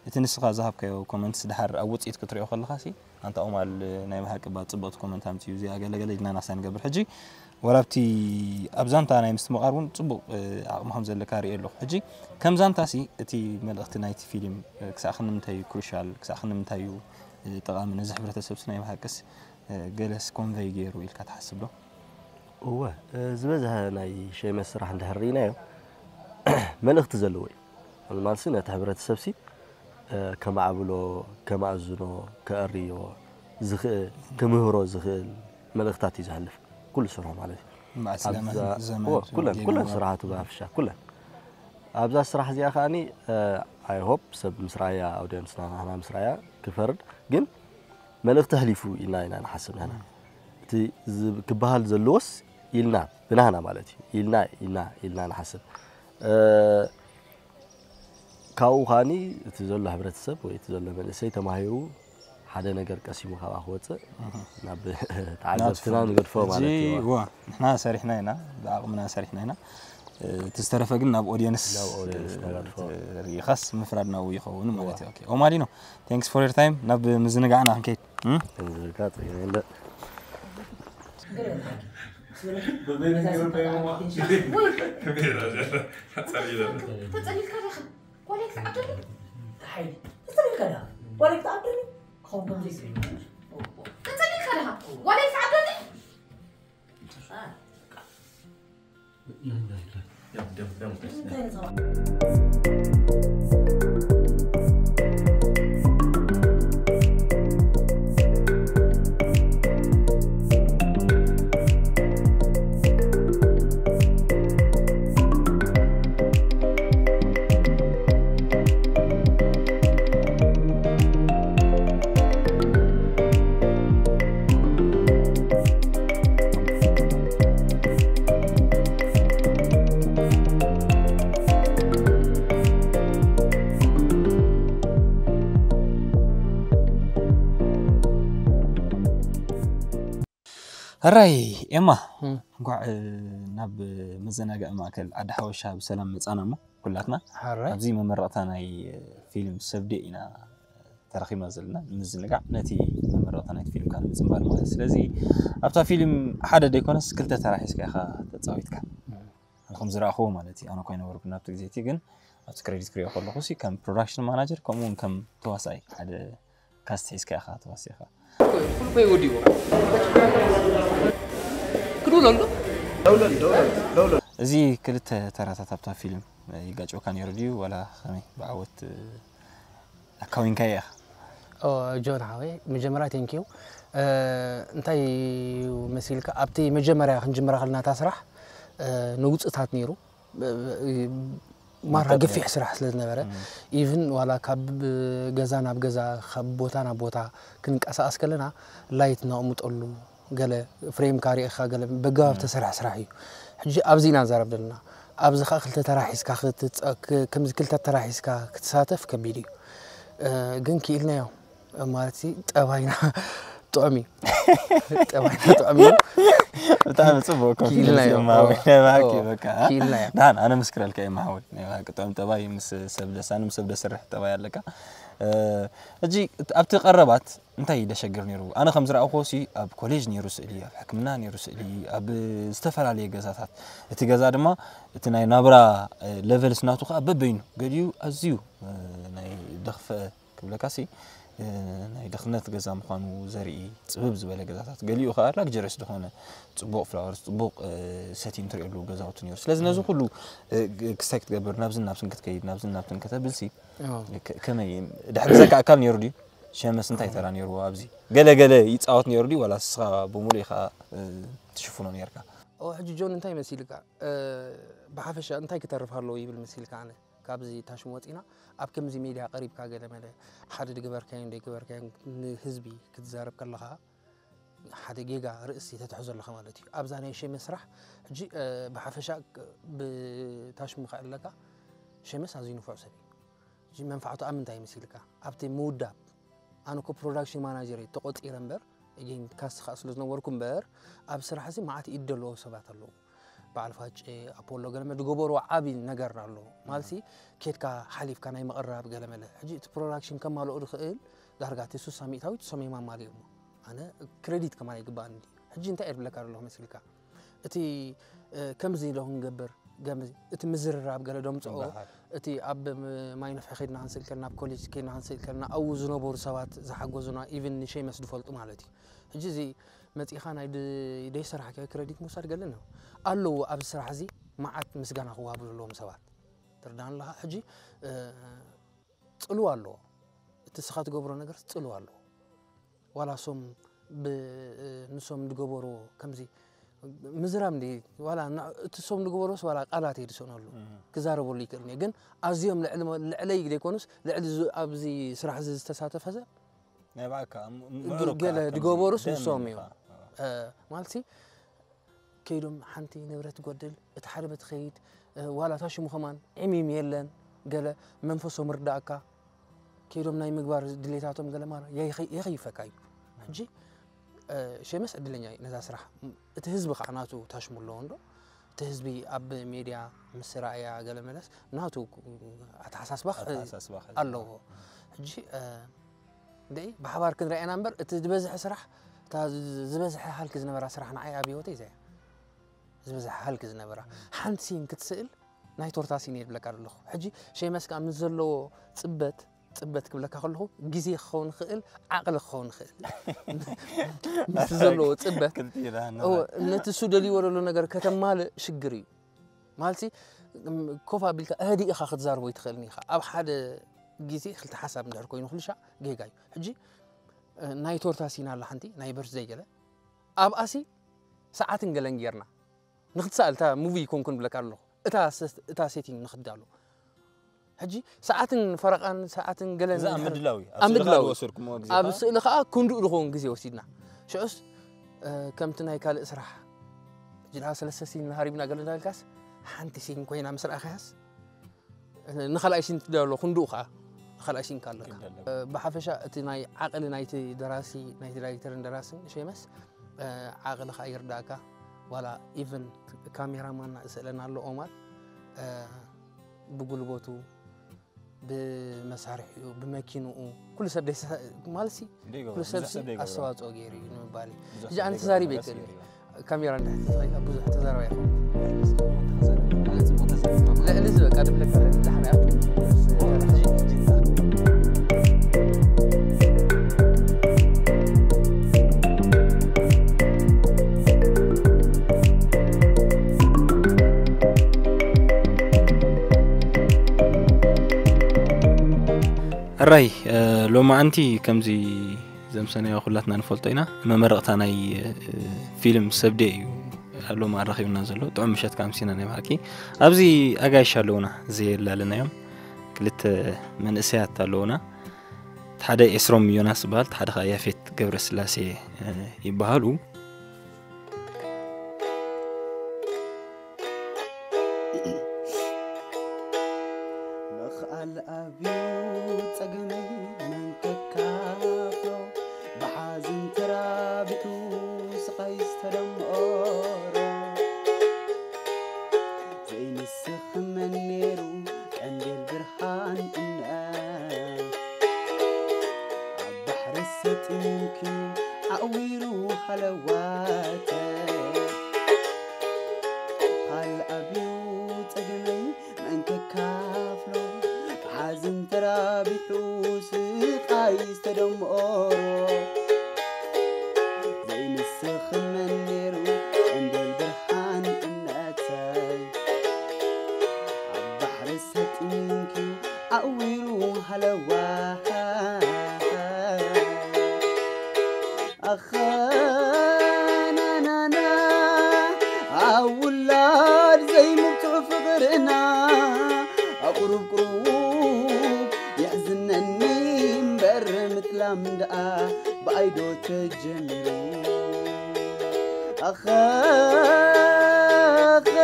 እቲ ንስኻ ዝሃብካዮ ኮመንትስ ድሓር ኣብ ውፅኢት ክትሪኦ ከለኻ ሲ ኣንታ ኦማል ናይ ብሓቂ ባ ፅብቕቲ ኮመንት ኣምፅኡ እዚኣ ገለገለ ኢልና ናሳ ንገብር ሕጂ ወላ ኣብቲ ኣብ ዛንታ ናይ ምስትምቓር እውን ፅቡቕ ዓቕሚ ከም ዘለካ ርኢ ኣለኹ ሕጂ ከም ዛንታ ሲ እቲ መልእኽቲ ናይቲ ፊልም ክሳዕ ክንምንታይ እዩ ክሩሻል ክሳዕ ክንምንታይ እዩ ጠቓሚ ነዚ ሕብረተሰብ ሲ ናይ ብሓቅስ ገለስ ኮንቨይ ገይሩ ኢልካ ትሓስብ ዶ? እወ ዝበዝሐ ናይ ሸመ ስራሕ እንድሕር ርኢናዮ መልእኽቲ ዘለዎ እዩ። ማለትሲ ነቲ ሕብረተሰብ ሲ ከማዕብሎ፣ ከማእዝኖ፣ ከእርዮ ዝኽእል፣ ክምህሮ ዝኽእል መልእኽታት እዩ ዘሕልፍ ኩሉ ስርሑ ማለት እዩ። ማእስለመን ኣብዛ- ዘመን እወ፣ ኩለን ገይሩ ኩለን ማለት ስራሕቱ ብኣፍሻ ኩለን ኣብዛ ስራሕ እዚኣ ከዓኒ ኣይ ሆፕ ሰብ ምስ ረኣያ ኣውዲየንስና ናህና ምስ ረኣያ ክፈርድ ግን መልእኽቲ ኣሕሊፉ ኢልና ኢና ንሓስብ ንሕና። እቲ ዝብ- ክበሃል ዘለዎስ ኢልና ብናህና ማለት እዩ ኢልና ኢና ኢልና ንሓስብ። እ፣ ካብኡ ከዓኒ እቲ ዘሎ ሕብረተሰብ ወይ እቲ ዘሎ መንእሰይ ተማሂሩ ሓደ ነገር ቀሲሙ ካብኣ ክወፅእ ናብ ተዓዘብትና ንገድፎ ማለት እዩ። ዋ ንሕና ሰሪሕና ኢና ብዓቕምና ሰሪሕና ኢና እቲ ዝተረፈ ግን ናብ ኦዲየንስ ናብ ኦዲየንስ ነጋድፎ። ርኢኻስ ምፍራድ ናብኡ ይኸውን ማለት እዩ ኦማሊኖ thanks for your time ናብ ምዝንጋዕና ክንከይድ ዝርጋ ጽገ እንደ ተጸሊልካ ዲኻ ዋላ ክትዓብደኒ ሓይሊ ተጸሊልካ ዲኻ ዋላ ክትዓብደኒ ክኸውን ከም ዘይክእል ተጸሊልካ ዲኻ ወለይ ሰዓት ዶኒ? ሕራይ ኤማ፣ እንኳዕ ናብ መዘናግዒ ማእከል ዓዲ ሓወሻ ብሰላም መጻና እሞ ኩላትና። ሕራይ። ኣብዚ መመረቕታ ናይ ፊልም ሰብዴ ኢና ተራኺብና ዘለና ንምዝንጋዕ፣ ነቲ መመረቕታ ናይቲ ፊልም ከዓ ንምጽንባር ማለት እዩ። ስለዚ ኣብታ ፊልም ሓደ ደይኮነስ ክልተ ተራ ሒዝካ ኢኻ ተጻዊትካ። ኣነ ከም ዝረኣኽዎ ማለት እዩ፣ ኣነ እኳ ኣይነበርኩን ናብቲ ግዜ እቲ፣ ግን ኣብቲ ክሬዲት ክሪኦ ከለኹ ሲ ከም ፕሮዳክሽን ማናጀር ከምኡ እውን ከም ተዋሳኣይ ሓደ ካስት ሒዝካ ኢኻ ተዋሲኻ። ኩሉ እኮ ይወዲዎ። ክድውል ኣሎ። እዚ ክልተ ተራታት ኣብታ ፊልም ይጋጭወካ ነይሩ ድዩ ዋላ ከመይ ብዓወት ኣካዊንካዮ ኢኻ? ኦ፣ ጆን ሓወይ፣ መጀመርያ ቴንኪዩ። እንታይ እዩ መሲልካ ኣብቲ መጀመርያ ክንጅምራ ከለና እታ ስራሕ ንውፅታት ነይሩ። ማራ ገፊሕ ስራሕ ስለ ዝነበረ፣ ኢቭን ዋላ ካብ ገዛ ናብ ገዛ፣ ካብ ቦታ ናብ ቦታ ክንቀሳቀስ ከለና ላይት ነቕምጠሉ፣ ገለ ፍሬምካ ሪእኻ ገለ በጋባብ ተሰርሐ ስራሕ እዩ። ሕጂ ኣብዚ ኢና ንዛረብ ዘለና። ኣብዚ ኸኣ ክልተ ተራ ሒዝካ ክትጸ-፣ ክ-፣ ከምዚ ክልተ ተራ ሒዝካ ክትሳተፍ ከቢድ እዩ። እ፣ ግን ክኢልናዮ። ማለት ሲ ጠባይና ጥዑም እዩ። ጠባይና ጥዑም እዩ። ብጣዕሚ ጽቡቅ ኮንፊደንስ ክኢልናዮ። እዮም፣ ማወይ። ናይ ብሓቂ ኦ፣ በቃ፣ እ? ክኢልናዮ። ደሓን፣ ኣነ ምስክረልካ እየ፣ ማወይ። ናይ ብሓቂ ጥዑም ጠባይ ምስ ሰብ ደስ፣ ኣነ ምስ ሰብ ደስ ስርሕ ጠባይ ኣለካ። እ፣ ሕጂ ኣብቲ ቀረባት እንታይ ደሸግር ነይሩ? ኣነ ከም ዝረኣኹዎ ሲ ኣብ ኮሌጅ ነይሩ ስእሊ፣ ኣብ ሕክምና ነይሩ ስእሊ፣ ኣብ ዝተፈላለየ ገዛታት። እቲ ገዛ ድማ እቲ ናይ ናብራ፣ እ፣ ሌቨልስ ናቱ ከዓ በበይኑ፣ ገሊኡ ኣዝዩ፣ እ፣ ናይ ደኽፈ ክብለካ ሲ፣ እ፣ ናይ ድኽነት ገዛ ምዃኑ ዘርኢ ጽብብ ዝበለ ገዛታት፣ ገሊኡ ከኣ ላግጀሪስ ዝኾነ ጽቡቕ ፍላወርስ፣ ጽቡቕ፣ እ፣ ሰቲን ትርእየሉ ገዛውቲ ነይሩ። ስለዚ ነዚ ኩሉ፣ እ፣ ግ-፣ ክስታይ ክትገብር፣ ናብዝን ናብትን ክትከይድ፣ ናብዝን ናብትን ከተብል ሲ፣ ኣዎ። ከ-፣ ከመይ ድሕግዘካ ኣካል ነይሩ ድዩ? ሸመስ እንታይ ተራ ነይርዎ ኣብዚ? ገለ ገለ ይጻወት ነይሩ ድዩ ዋላ ንስኻ ብምሉእ ኢኻ፣ እ፣ ትሽፍኖ ነይርካ? ኦ፣ ሕጂ ጆን እንታይ መሲልካ? እ፣ ብሓፈሻ እንታይ ክተርፍ ኣለዎ ይብል መሲልካ ኣነ? ካብዚ ታሽሙ ወጺና ኣብ ከምዚ ሜድያ ቀሪብካ ገለ መለ ሓደ ድገበርካዮን ደይገበርካዮን ንህዝቢ ክትዛረብ ከለኻ ሓደ ጌጋ ርእሲ ተትሕዞ ኣለኻ ማለት እዩ። ኣብዛ ናይ ሸመስ ስራሕ ሕጂ፣ እ፣ ብሓፈሻ ክ-፣ ብታሽሙ ከ ኣለካ ሸመስ ኣዝዩ ንፉዕ ሰብ እዩ። ሕጂ መንፋዕቱ ኣብ ምንታይ መሲልካ? ኣብቲ ምውዳብ። ኣነ እኮ ፕሮዳክሽን ማናጀር እየ ተቖጺረ እምበር፣ ኤጌን ካስት ከኣ ስለ ዝነበርኩ እምበር፣ ኣብ ስራሕ እዚ መዓት ኢድ ዘለዎ ሰባት ኣለዉ። በዓል ፋጨ፣ ኣፖሎ ገለመ ዝገበርዎ ዓቢ ነገር ኣሎ። ማለትሲ ኬድካ ሓሊፍካ ናይ ምቕራብ ገለመለ። ሕጂ እቲ ፕሮዳክሽን ከማልኦ ዝኽእል ዳርጋ እቲ ሱሳ ሚእታዊት እሶም እዮም ኣማሊኦሞ። ኣነ ክሬዲት ከማን ኣይግባኣኒ ድዩ? ሕጂ እንታይ እየ ዝብለካ ዘለኹ መሲልካ? እቲ፣ እ፣ ከምዚ ኢሎ ክንገብር፣ ገምዚ፣ እቲ ምዝርራብ ገለ ደምጽኦ፣ ይበሃል። እቲ ኣብ ም-፣ ማይ ነፍሒ ከይድና ክንስእል ከለና፣ ኣብ ኮሌጅ ከይድና ክንስእል ከለና፣ ኣብኡ ዝነበሩ ሰባት ዝሓገዙና፣ ኢቭን ንሸመስ ዝፈልጡ ማለት እዩ። ሕጂ እዚ መጺኻ ናይ ድ-፣ ደይሰራሕካዮ ክረዲት ምውሳድ ገለ ነው። ኣለዉ ኣብዚ ስራሕ እዚ መዓት ምስጋና ክወሃቡ ዘለዎም ሰባት። ትርዳን ኣለኻ? ሕጂ፣ እ፣ ጽልዋ ኣለዎ። እቲ ንስኻ ትገብሮ ነገር ጽልዋ ኣለዎ። ዋላ እሶም ብ-፣ እ፣ ንሶም ዝገበርዎ ከምዚ ምዝራብ እንዲ፣ ዋላ ን-፣ እቲ እሶም ዝገበርዎስ ዋላ ቃላት እየ ዝስእነሉ። እህ። ክዛረበሉ ይክእል እየ። ግን ኣዝዮም ልዕሊ መ-፣ ልዕለይ ዘይኮኑስ ልዕሊ ዝ-፣ ኣብዚ ስራሕ እዚ ዝተሳተፈ ሰብ ናይ ባዕካ ም-፣ ግ-፣ ምዕሩግ ገለ ከኣ ከምዚ ዝገበሩስ ደም ንሶም ኢኻ። እዮም። እ፣ ማለትሲ ከይዶም ሓንቲ ንብረት ትጎድል፣ እቲ ሓደ በቲ ከይድ፣ እ፣ ዋላ እታ ሽሙ ከማን ዕሚም የለን፣ ገለ መንፈሶም ርዳእካ፣ ከይዶም ናይ ምግባር ድሌታቶም ገለ ማራ የኸ-፣ የኸይፈካ እዩ። ሕጂ፣ እ፣ ሸመስ ዕድለኛ እዩ ነዛ ስራሕ። እቲ ህዝቢ ከዓ ናቱ ታሽሙ ኣለዎ እንዶ? እቲ ህዝቢ ኣብ ሜድያ ምስ ረኣያ ገለ መለስ ናቱ ኣተሓሳስባ ክ-፣ ኣተሓሳስባ ከ-፣ ኣለዎ። ሕጂ፣ እ፣ ደይ ብሓባር ክንረኣየና እምበር፣ እቲ ዝበዝሐ ስራሕ፣ እታ ዝ-፣ ዝበዝሐ ሃልኪ ዝነበራ ስራሕ ንዓይ ኣብ ህይወተይ እዚኣ እያ። ዝበዝሐ ሃልኪ ዝነበራ። ሓንቲ ሲን ክትስእል ናይ ቶርታ ሲን እየ ዝብለካ ዘለኹ። ሕጂ ሸመስ ከኣ ምስ ዘለዎ ጽበት፣ ጽበት ክብለካ ከለኹ፣ ግዜ ክኸውን ይኽእል፣ ዓቕሊ ክኸውን ይኽእል። ምስቲ ዘለዎ ጽበት፣ ክልቲኡ ኢኻ እወ፣ ንኽእል። ነቲ እሱ ደልይዎ ዘሎ ነገር ከተማልእ ሽግር እዩ። ማለትሲ፣ እም፣ ኮፍ ኣቢልካ፣ ኣህዲእኻ ክትዛረቦ ኣይትኽእልን ኢኻ። ኣብ ሓደ ግዜ ክልተ ሓሳብ እንድሕር ኮይኑ፣ ኩሉ ሻዕ ጌጋ እዩ። ሕጂ፣ እ፣ ናይ ቶርታ ሲን ኣላ ሓንቲ፣ ናይ በርዝደይ ገለ። ኣብኣሲ ሰዓትን ገለን ጌርና። ንኽትሰኣል፣ እታ ሙቪ ይኮንኩን ብለካ ኣለኹ። እታ ሰ-፣ እታ ሴቲንግ ንኽዳሎ። ሕጂ ሰዓትን ፈረቓን፣ ሰዓትን ገለን እዛ ኣብ እንድሕር ምድላው እዩ። ኣብ ኣብ ስእሊ ምድላው ከዓ እዩ። ዝወሰድኩምዎ ግዜ ኣብ ከዓ? ስእሊ ከዓ ክንድኡ ዝኸውን ግዜ ወሲድና። ሽዑስ፣ እ፣ ከምቲ ናይ ካልእ ስራሕ፣ ሕጂ ደኣ ሰለስተ ሲን ሃሪብና ገለ እንዳበልካስ፣ ሓንቲ ሲን ኮይና ምስ ረኣኻያስ፣ ንኻልኣይ ሲን ትዳሎ፣ ክንድኡ ከዓ ንኻልኣይ ሲን ከ ኣለካ። ክዳሎ። እ፣ ብሓፈሻ እቲ ናይ ዓቕሊ ናይቲ ደራሲ፣ ናይቲ ዳይሬክተርን ደራስን ሸመስ፣ እ፣ ዓቕሊ ከዓ ይርዳእካ። ዋላ ኢቭን ካሜራማንና ዝስእለና ኣሎ ኦማር፣ እ፣ ብጉልበቱ፣ ብመሳርሒኡ፣ ብመኪንኡ፣ ኩሉ ሰብ ደይሰ-፣ ማለትሲ፣ እንደ ይገብሮ፣ ኩሉ ሰብ ብዙሕ ሲ ሰብ ደይገብሮ። ኣስተዋጽኦ ገይሩ እዩ ንምባል እዩ። ብዙሕ ሕጂ ሰብ ኣነ ደይገብሮ ተዛሪበ መለስ ይክእል እዩ። ገይሩ እዩ። ካሜራ እንድሕር ተተኺላ ብዙሕ ተዛረባ ይኸውን። ልዕሊ እዚ በቃ ድብለካ ዳሕና እያ። ሕራይ፣ እ፣ ሎማዓንቲ ከምዚ ዘምሰናዮ ኩላትና ንፈልጦ ኢና። መመረቕታ ናይ፣ እ፣ ፊልም ሰብዴ እዩ ሎሚ ኣራኺቡና ዘሎ። ጥዑም ምሸት ከኣ ኣምሲና ናይ ብሓቂ። ኣብዚ ኣጋይሽ ኣለዉና፣ ዘየላለናዮም ክልተ መንእሰያት ኣለዉና። እቲ ሓደ ኤስሮም ዮናስ ይበሃል፣ እቲ ሓደ ከኣ ያፌት ገብረስላሴ፣ እ፣ ይበሃሉ። ምኽኣል ኣብዩ ጸገመይ መን ከካፍሎ፣ ብሓዘን ተራቢሑ ስቓይ ዝተደምኦሮ። ዘይንስኽ መን ነይሩ ቀንዴል ብርሃን እምነት፣ ኣብ ባሕሪ ሰጢምክዩ ዓዊሩ ሃለዋተ። ምኽኣል ኣብዩ ጸገመይ መን ከካፍሎ፣ ብሓዘን ተራቢሑ ስቓይ ዝተደምኦሮ። ዘይንስኽ መን ነይሩ ቀንዴል ብርሃን እምነተይ፣ ኣብ ባሕሪ ሰጢምክዩ ዓዊሩ ሃለዋ። ኣኸ ናናና፣ ኣብ ውላድ ዘይምብጽሑ ፍቕርና፣ ኣቑሩብ ቁሩብ የሕዝነኒ እምበር፣ ምጥላም ደኣ ብኣይዶ ተጀሚሩ። ኣኸ፣ ኣኸ፣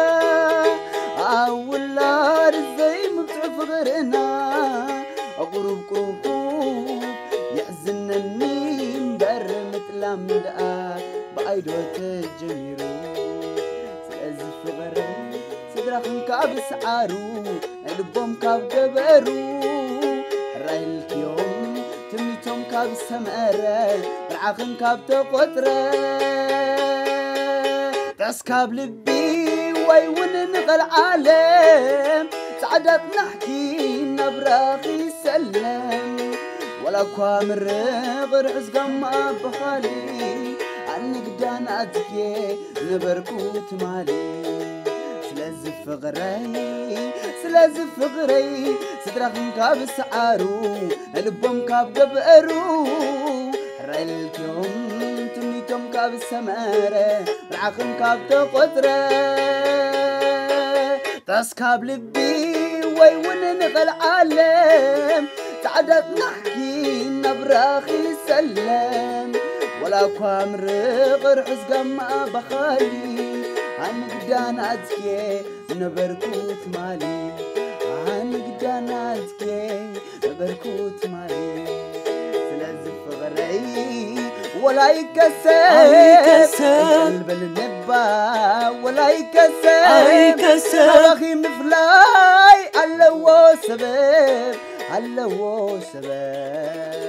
ኣብ ውላድ ዘይምብጽሑ ፍቕርና፣ ቁሩብ ቁሩብ የሕዝነኒ እምበር፣ ምጥላም ደኣ ብኣይዶ ተጀሚሩ። ስለዚ ፍቕረይ ስድራኽን ካብ ሰዓሩ፣ ናይ ልቦም ካብ ገበሩ፣ ሕራይ ኢልክዮም ትምኒቶም ካብ ሰመረ፣ መርዓኽን ካብ ተቖጽረ። ተስካብ ልቢ ወይ እውን ንቐልዓለም፣ ጻዕዳ ጽናሕኪ ናብራኺ ሰለም። ወላ እኳ ምርቕ ርሑስ ጋማ በኻሊ፣ ኣንግዳን ኣትኬ ነበርኩ ትማሊ። ስለዚ ፍቕረይ፣ ስለዚ ፍቕረይ፣ ስድራኽን ካብ ሰዓሩ፣ ልቦም ካብ ገበሩ፣ ሕራይ ኢልክዮም ትምኒቶም ካብ ሰመረ፣ መርዓኽን ካብ ተቖጽረ። ተስካብ ልቢ ወይ እውን ንቐልዓለም፣ ጻዕዳ ጽናሕኪ ናብራኺ ሰለም። ወላ እኳ ምርቕ ርሑስ ጋማ በኻሊ፣ ኣንግዳን ኣትኬ ነበርኩ ትማሊ፣ ኣንግዳን ኣትኬ ነበርኩ ትማሊ። ስለዚ ፍቕረይ ወላ ይከሰብ፣ ኣይከሰብ። በል ነባ ወላ ይከሰብ፣ ኣይከሰብ። ናባኺ ምፍላይ ኣለዎ ሰበብ፣ ኣለዎ ሰበብ።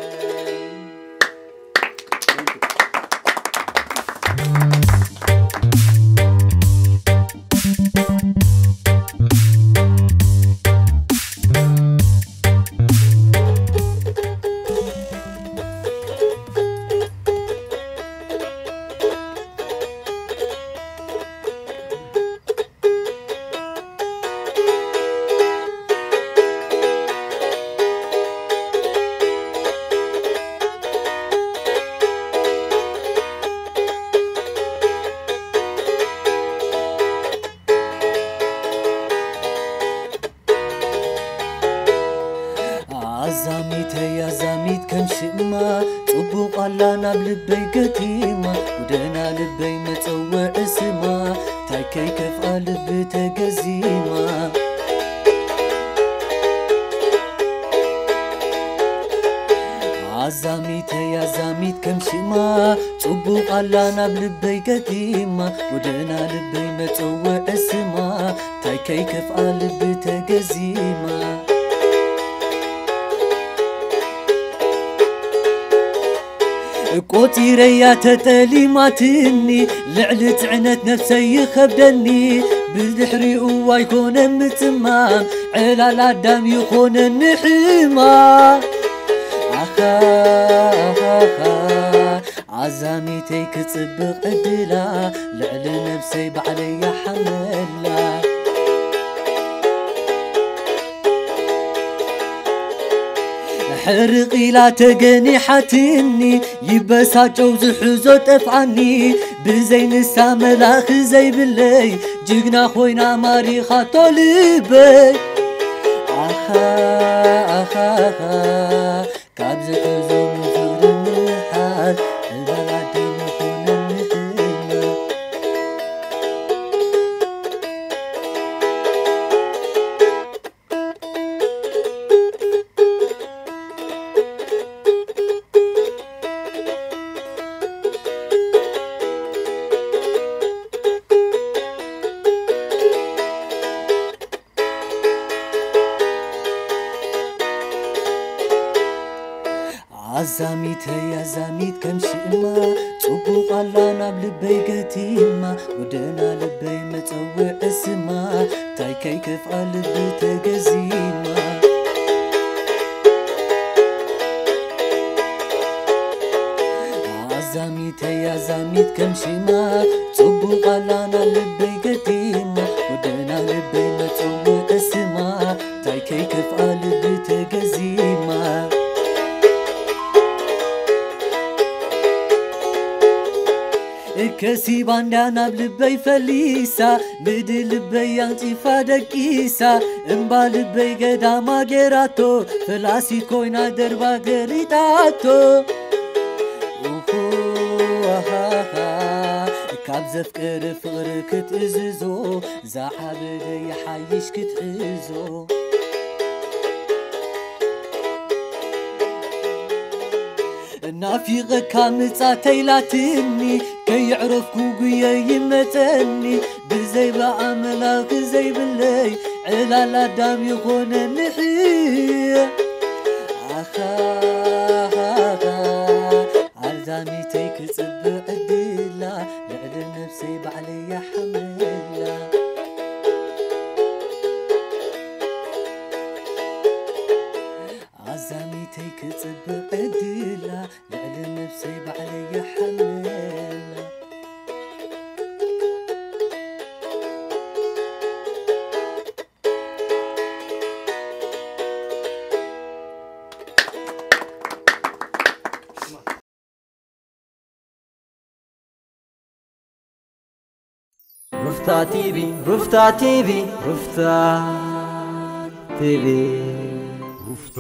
ኣዛሚተይ ኣዛሚት ከም ሽማ፣ ጽቡቕ ኣላ ናብ ልበይ ገጢማ፣ ጎደና ልበይ መጸውዒ ስማ፣ ታይ ከይከፍኣ ልቢ ተገዚማ። ኣዛሚተይ ኣዛሚት ከም ሽማ፣ ጽቡቕ ኣላ ናብ ልበይ ገጢማ፣ ጎደና ልበይ መጸውዒ ስማ፣ ታይ ከይከፍኣ ልቢ ተገዚማ። ቆጺረያ ተጠሊማትኒ፣ ልዕሊ ጽዕነት ነፍሰይ ይኸብደኒ፣ ብድሕሪኡ ኣይኮነ ምጽማም፣ ዕላል ኣዳም ይኾነኒ ሕማም። ኣኻ፣ ኣኻ፣ ኣኻ፣ ኣዛሚተይ ክጽብቕ ዕድላ፣ ልዕሊ ነፍሰይ ባዕለይ ይሓመላ። ሕርቕ ኢላ ተገኒሓትኒ፣ ይበሳጨው ዝሕዞ ጠፍኣኒ፣ ብዘይ ንሳ መላኺ ዘይብለይ፣ ጅግና ኮይና ማሪኻቶ ልበይ። ኣኻ፣ ኣኻ፣ ኣኻ፣ ካብ ዝሕዞ ንፍቕሪ ምሓዝ፣ ዕላል ኣዳም ይኾነኒ ሕማም። ኣዛሚተይ ኣዛሚት ከም ሽማ፣ ጽቡቕ ኣላ ናብ ልበይ ገጢማ፣ ጎደና ልበይ መጸውዒ ስማ፣ ታይ ከይከፍኣ ልቢ ተገዚማ። ኣዛሚተይ ኣዛሚት ከም ሽማ፣ ጽቡቕ ኣላ ናብ ልበይ ገጢማ፣ ጎደና ልበይ መጸውዒ ስማ፣ ታይ ከይከፍኣ ልቢ ተገዚማ። እከሲባ እንዳ ናብ ልበይ ፈሊሳ፣ ምድሪ ልበይ ኣንጺፋ ደቂሳ፣ እምባ ልበይ ገዳማ ጌራቶ፣ ፈላሲት ኮይና ደርባ ገሊጣቶ። ኡኹ፣ ኣሃሃ፣ ካብ ዘፍቅር ፍቕሪ ክትእዝዞ፣ ዝዓበደ ይሓይሽ ክትሕዞ። ናፊቐካ ምጻ ተይላትኒ፣ ከየዕረፍኩ ጉየ ይመጸኒ፣ ብዘይ ብኣምላኽ ዘይብለይ፣ ዕላል ኣዳም ይኾነኒ ሕየ። ኣኻኻኻ፣ ኣዛሚተይ ክጽብቕ ዕድላ፣ ልዕሊ ነፍሰይ ባዕለይ ይሓምላ። ኣዛሚተይ ክጽብቕ ዕድላ፣ ልዕሊ ነፍሰይ ባዕለይ ይሓምላ። ሩፍታ ቲቪ፣ ሩፍታ ቲቪ፣ ሩፍታ ቲቪ። ሩፍታ